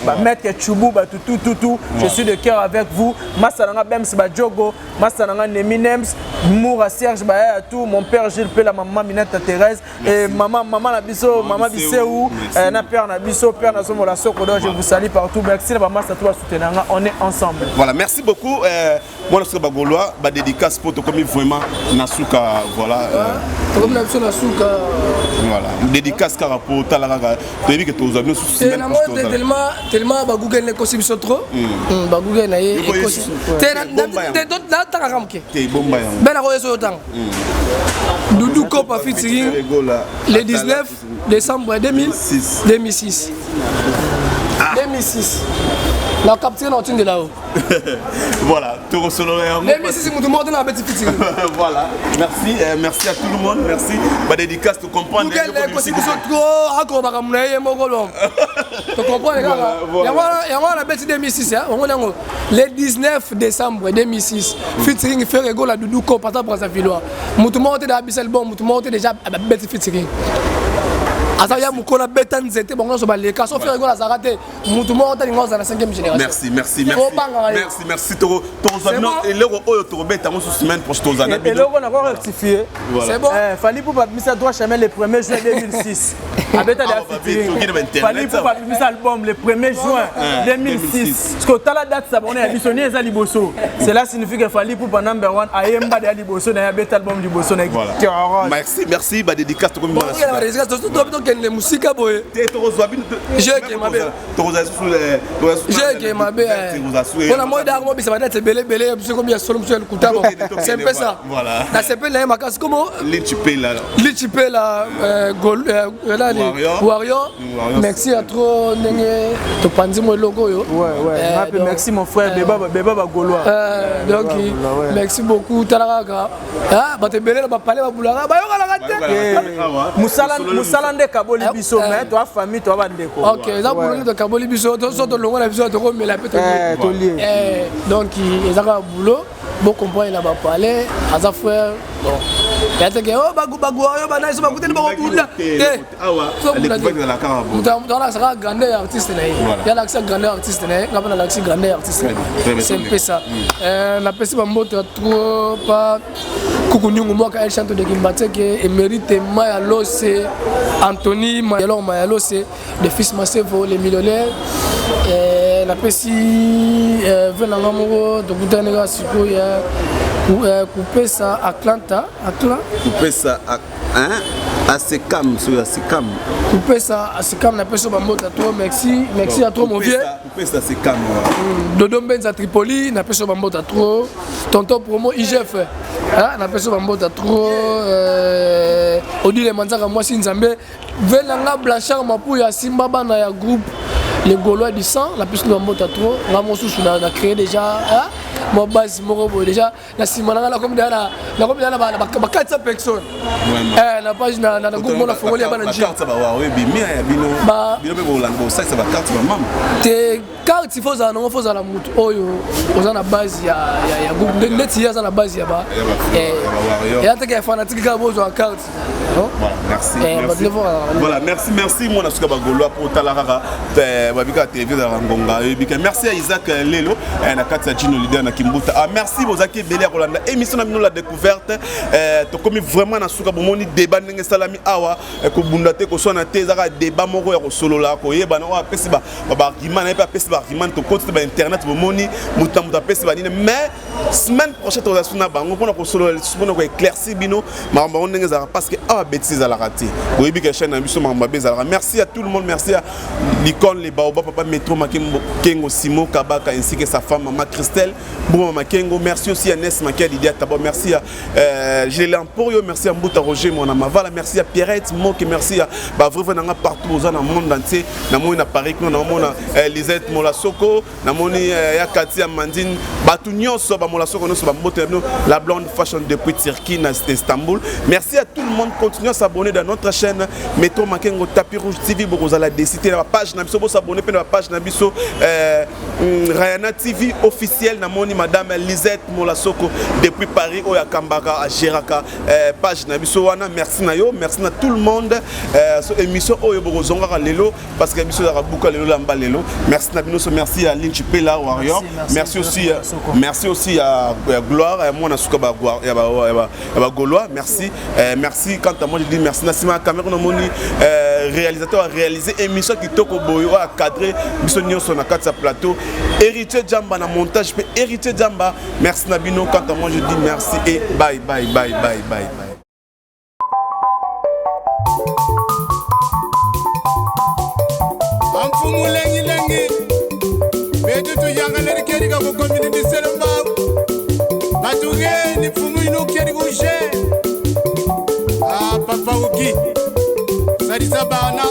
bamaître Chubu, batutu tutu, je suis de cœur avec vous. Masa nanga Bems Bajogo, masa nanga Nemi Nems Moura, Serge Baya, tout mon père Gilles Pela, maman Minette Thérèse et maman, maman na biso, maman Biseu, na père na biso, père na somo la soko. Donc je vous salue partout. Merci na bamasa tout basoutenanga, on est ensemble. Voilà, merci beaucoup. Mwana suka bagaulois, badédicace po tokomi vraiment na suka, voilà. Tokomi na biso na suka. Voilà, dédicace kaka po tala kaka, toyebi ke tozwa bino. Tellement, tellement bagoogle na ekosi biso trop, bagoogle na ye ekosi te, natangaka moke. Bomba yango. Be nakoyesa oyo tanga Doudou Copa featuring le 19 décembre 2006, 2006, 2006 na capture na otindela yo. Voilà, tokosolola yango. 2006, mutu moko te na abeti featuring. Voilà, merci, merci à tout le monde, merci. Badédicace, tocomprendre. Google ekosi biso trop, akobaka muna ye moko donc tocomprendre kaka yango wana. Abeti 2006 yango yango le 19 décembre 2006 featuring Ferre Gola, Doudou Copa, ata Brazzavillois, mutu moko te da abisa album, mutu moko te déjà abeti featuring. Aza ya mokolo abeta nzete, bango nyonso baleka so Ferre Gola azalaka te, mutu moko te alinga ozala na 5e génération. Merci, merci, merci, merci, merci. Tokozwa bino eloko oyo tokobeta yango su semaine prochaine, tozala na bino. Eloko nako rectifier. C'est bon. Fally Ipupa abimisa Droit Chemin le 1er juin 2006, abeta de featuring. Fally Ipupa abimisa album le 1er juin 2006, parce que otala date sabone ya biso ni eza liboso, cela signifie que Fally Ipupa number one ayemba de ya liboso na ye, abeta album liboso na. Merci, merci. Badédicace, tokomi. Tokende mosika boye. Te, tokozwa bino. Jeke mabe. Tokozwa susu. Jeke mabe mpona moi daka mobisa badate ebele ebele biso komi ya solo mosu ya lokuta. Bon, c'est un peu ça. Nasepeli na ye makasi komo. Lichipela. Lichipela nani, Warrior, merci ya trop ndenge topanzi mo eloko oyo. Merci mon frère Beba Bagaulois. Donc merci beaucoup. Tala kaka bato ebele na bapale babulaka, bayokanaka te. Mosala nde ekaboli biso, mais toa famille, toa bandeko. Ok, eza bulo nde tokaboli biso, so tolongo na biso tokomela mpe. Tolie. Donc eza kaka bulo, bocomprendre na bapale, aza frère. Bon. Ya teke o bagu bagu oyo bana so bakutani bakobunda te. Moto alakisaka grandeur ya artiste na ye. Ya alakisa grandeur artiste na ye, nga mpe nalakisi grandeur artiste. C'est un peu ça. Napesi bambote ya trop pa Kuku Nyungu Mwaka El Chanto de Kimbatseke, Emerite Maya Lose, Anthony Mayalor Maya Lose, le fils Masevo, les millionnaires. Napesi ve na nga moko tokutani kaka sikoyo ya kopesa Atlanta Atla kopesa Asekam soki Asekam kopesa Asekam, napesi yo bambota trop. Merci, merci à trop, mon vieux. Kopesa Asekam. Dodo Mbenza Tripoli, napesi yo bambota trop. Tonton Promo IGF, napesi yo bambota trop. Odile Manzaka, mwasi Nzambe, ve na nga Blanchard Mapuya, asimba bana ya groupe Les Gaulois du Sang, napesi yo bambota trop. Nga mosusu na créé déjà mwa base moko boye déjà na nsima na nga, nakomi deja na ba 400 personnes na page na groupe mona fongoli ya bana. Te, carte faut ozala nango, faut ozala motu oyo oza na base ya groupe, neti ye aza na base ya ba eya teke ya fanatique kaka bozwa carte. Voilà, merci. Merci. Voilà, merci, merci. Moi, je suis Gaulois pour tala babika télévision ya ngonga oyebika. Merci à Isaac Lelo na kati ya Gino leader na Kimbuta. Ah, merci bozaki ebele ya kolanda émission na bino La Découverte. Tokomi vraiment na suka. Bomoni débat ndenge esalami awa, kobunda te, koswana te, ezaka débat moko ya kosolola, koyebana. Oyo apesi baargument na ye mpe apesi baargument, tokoti te bainternet, bomoni moto na moto apesi banini. Mais semaine prochaine tozala su na bango mpona kosolola lisusu, mpona koéclaircir bino makambo yango ndenge ezalaka, parce que awa bétise ezalaka te. Boyebi ke chaîne na biso makambo mabe ezalaka. Merci à tout le monde, merci à l'icône les Baoba, papa Métro Makengo, Simo Kabaka, ainsi que sa femme maman Christelle Bouma Makengo. Merci aussi à Nes Makia, Lydia Tabo, merci à Gélé Emporio, merci à Mbouta Roger Mona Mavala, merci à Pierrette Moke, merci à bavrai nanga partout oza na monde entier. Namoni na Paris kuna, namona Lisette Molasoko, namoni ya Kati ya Mandine, bato nyonso bamolasoko nyonso, bambote na bino. La Blonde Fashion depuis Turquie na Istanbul. Merci à tout le monde, continuez à s'abonner dans notre chaîne Métro Makengo Tapis Rouge TV, bokozala décité na bapage na biso, bosabonner mpe na bapage na biso Rayana TV officiel. Namoni madame Lisette Molasoko depuis Paris, oyo akambaka, agéraka page na biso wana. Merci na yo, merci na tout le monde. So émission oyo bokozongaka lelo, parce que biso ezalaka buka lelo, lamba lelo. Merci na bino so, merci à Lynch Pela Warrior, merci, merci aussi, merci aussi à Gloire ya mwana suka ya bagaulois, merci, merci. Quant à moi, je dis merci. Na nsima ya caméra namoni réalisateur a réalisé émission kitoko boye, oyo acadré biso nyonso na kati ya plateau, Héritier Jamba, na montage mpe Héritier Jamba. Merci na bino. Quant à moi, je dis merci et bye bye bye bye bye bye. Amfumu lengilengi betu tuyangaleri kerika ku community selembau batugeni mfumu ino keri kushe. Ah, papa uki salisa bana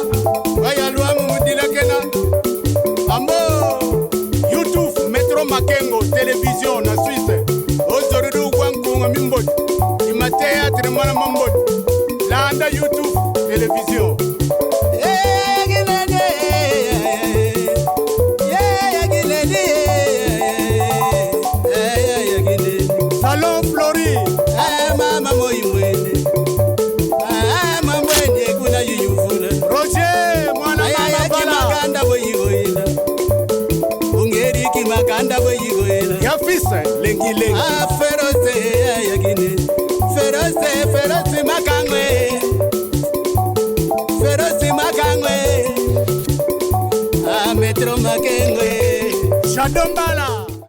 bayalwamu mudilakena ambo YouTube Metro Makengo Télévision na Suisse ozorudu gwankunga mimboti ima théâtre mwana mamboti landa YouTube Télévision. Salon Flori. Mama moimwene mambwene kuna yuyuvula. Roger mwana mama bala. Makanda boyigoyela ungeriki makanda boyigoyela. Ya fils lengi lengi. Ferose yakine ferose ferose makangwe ferose makangwe a Metro Makengwe. Shadombala.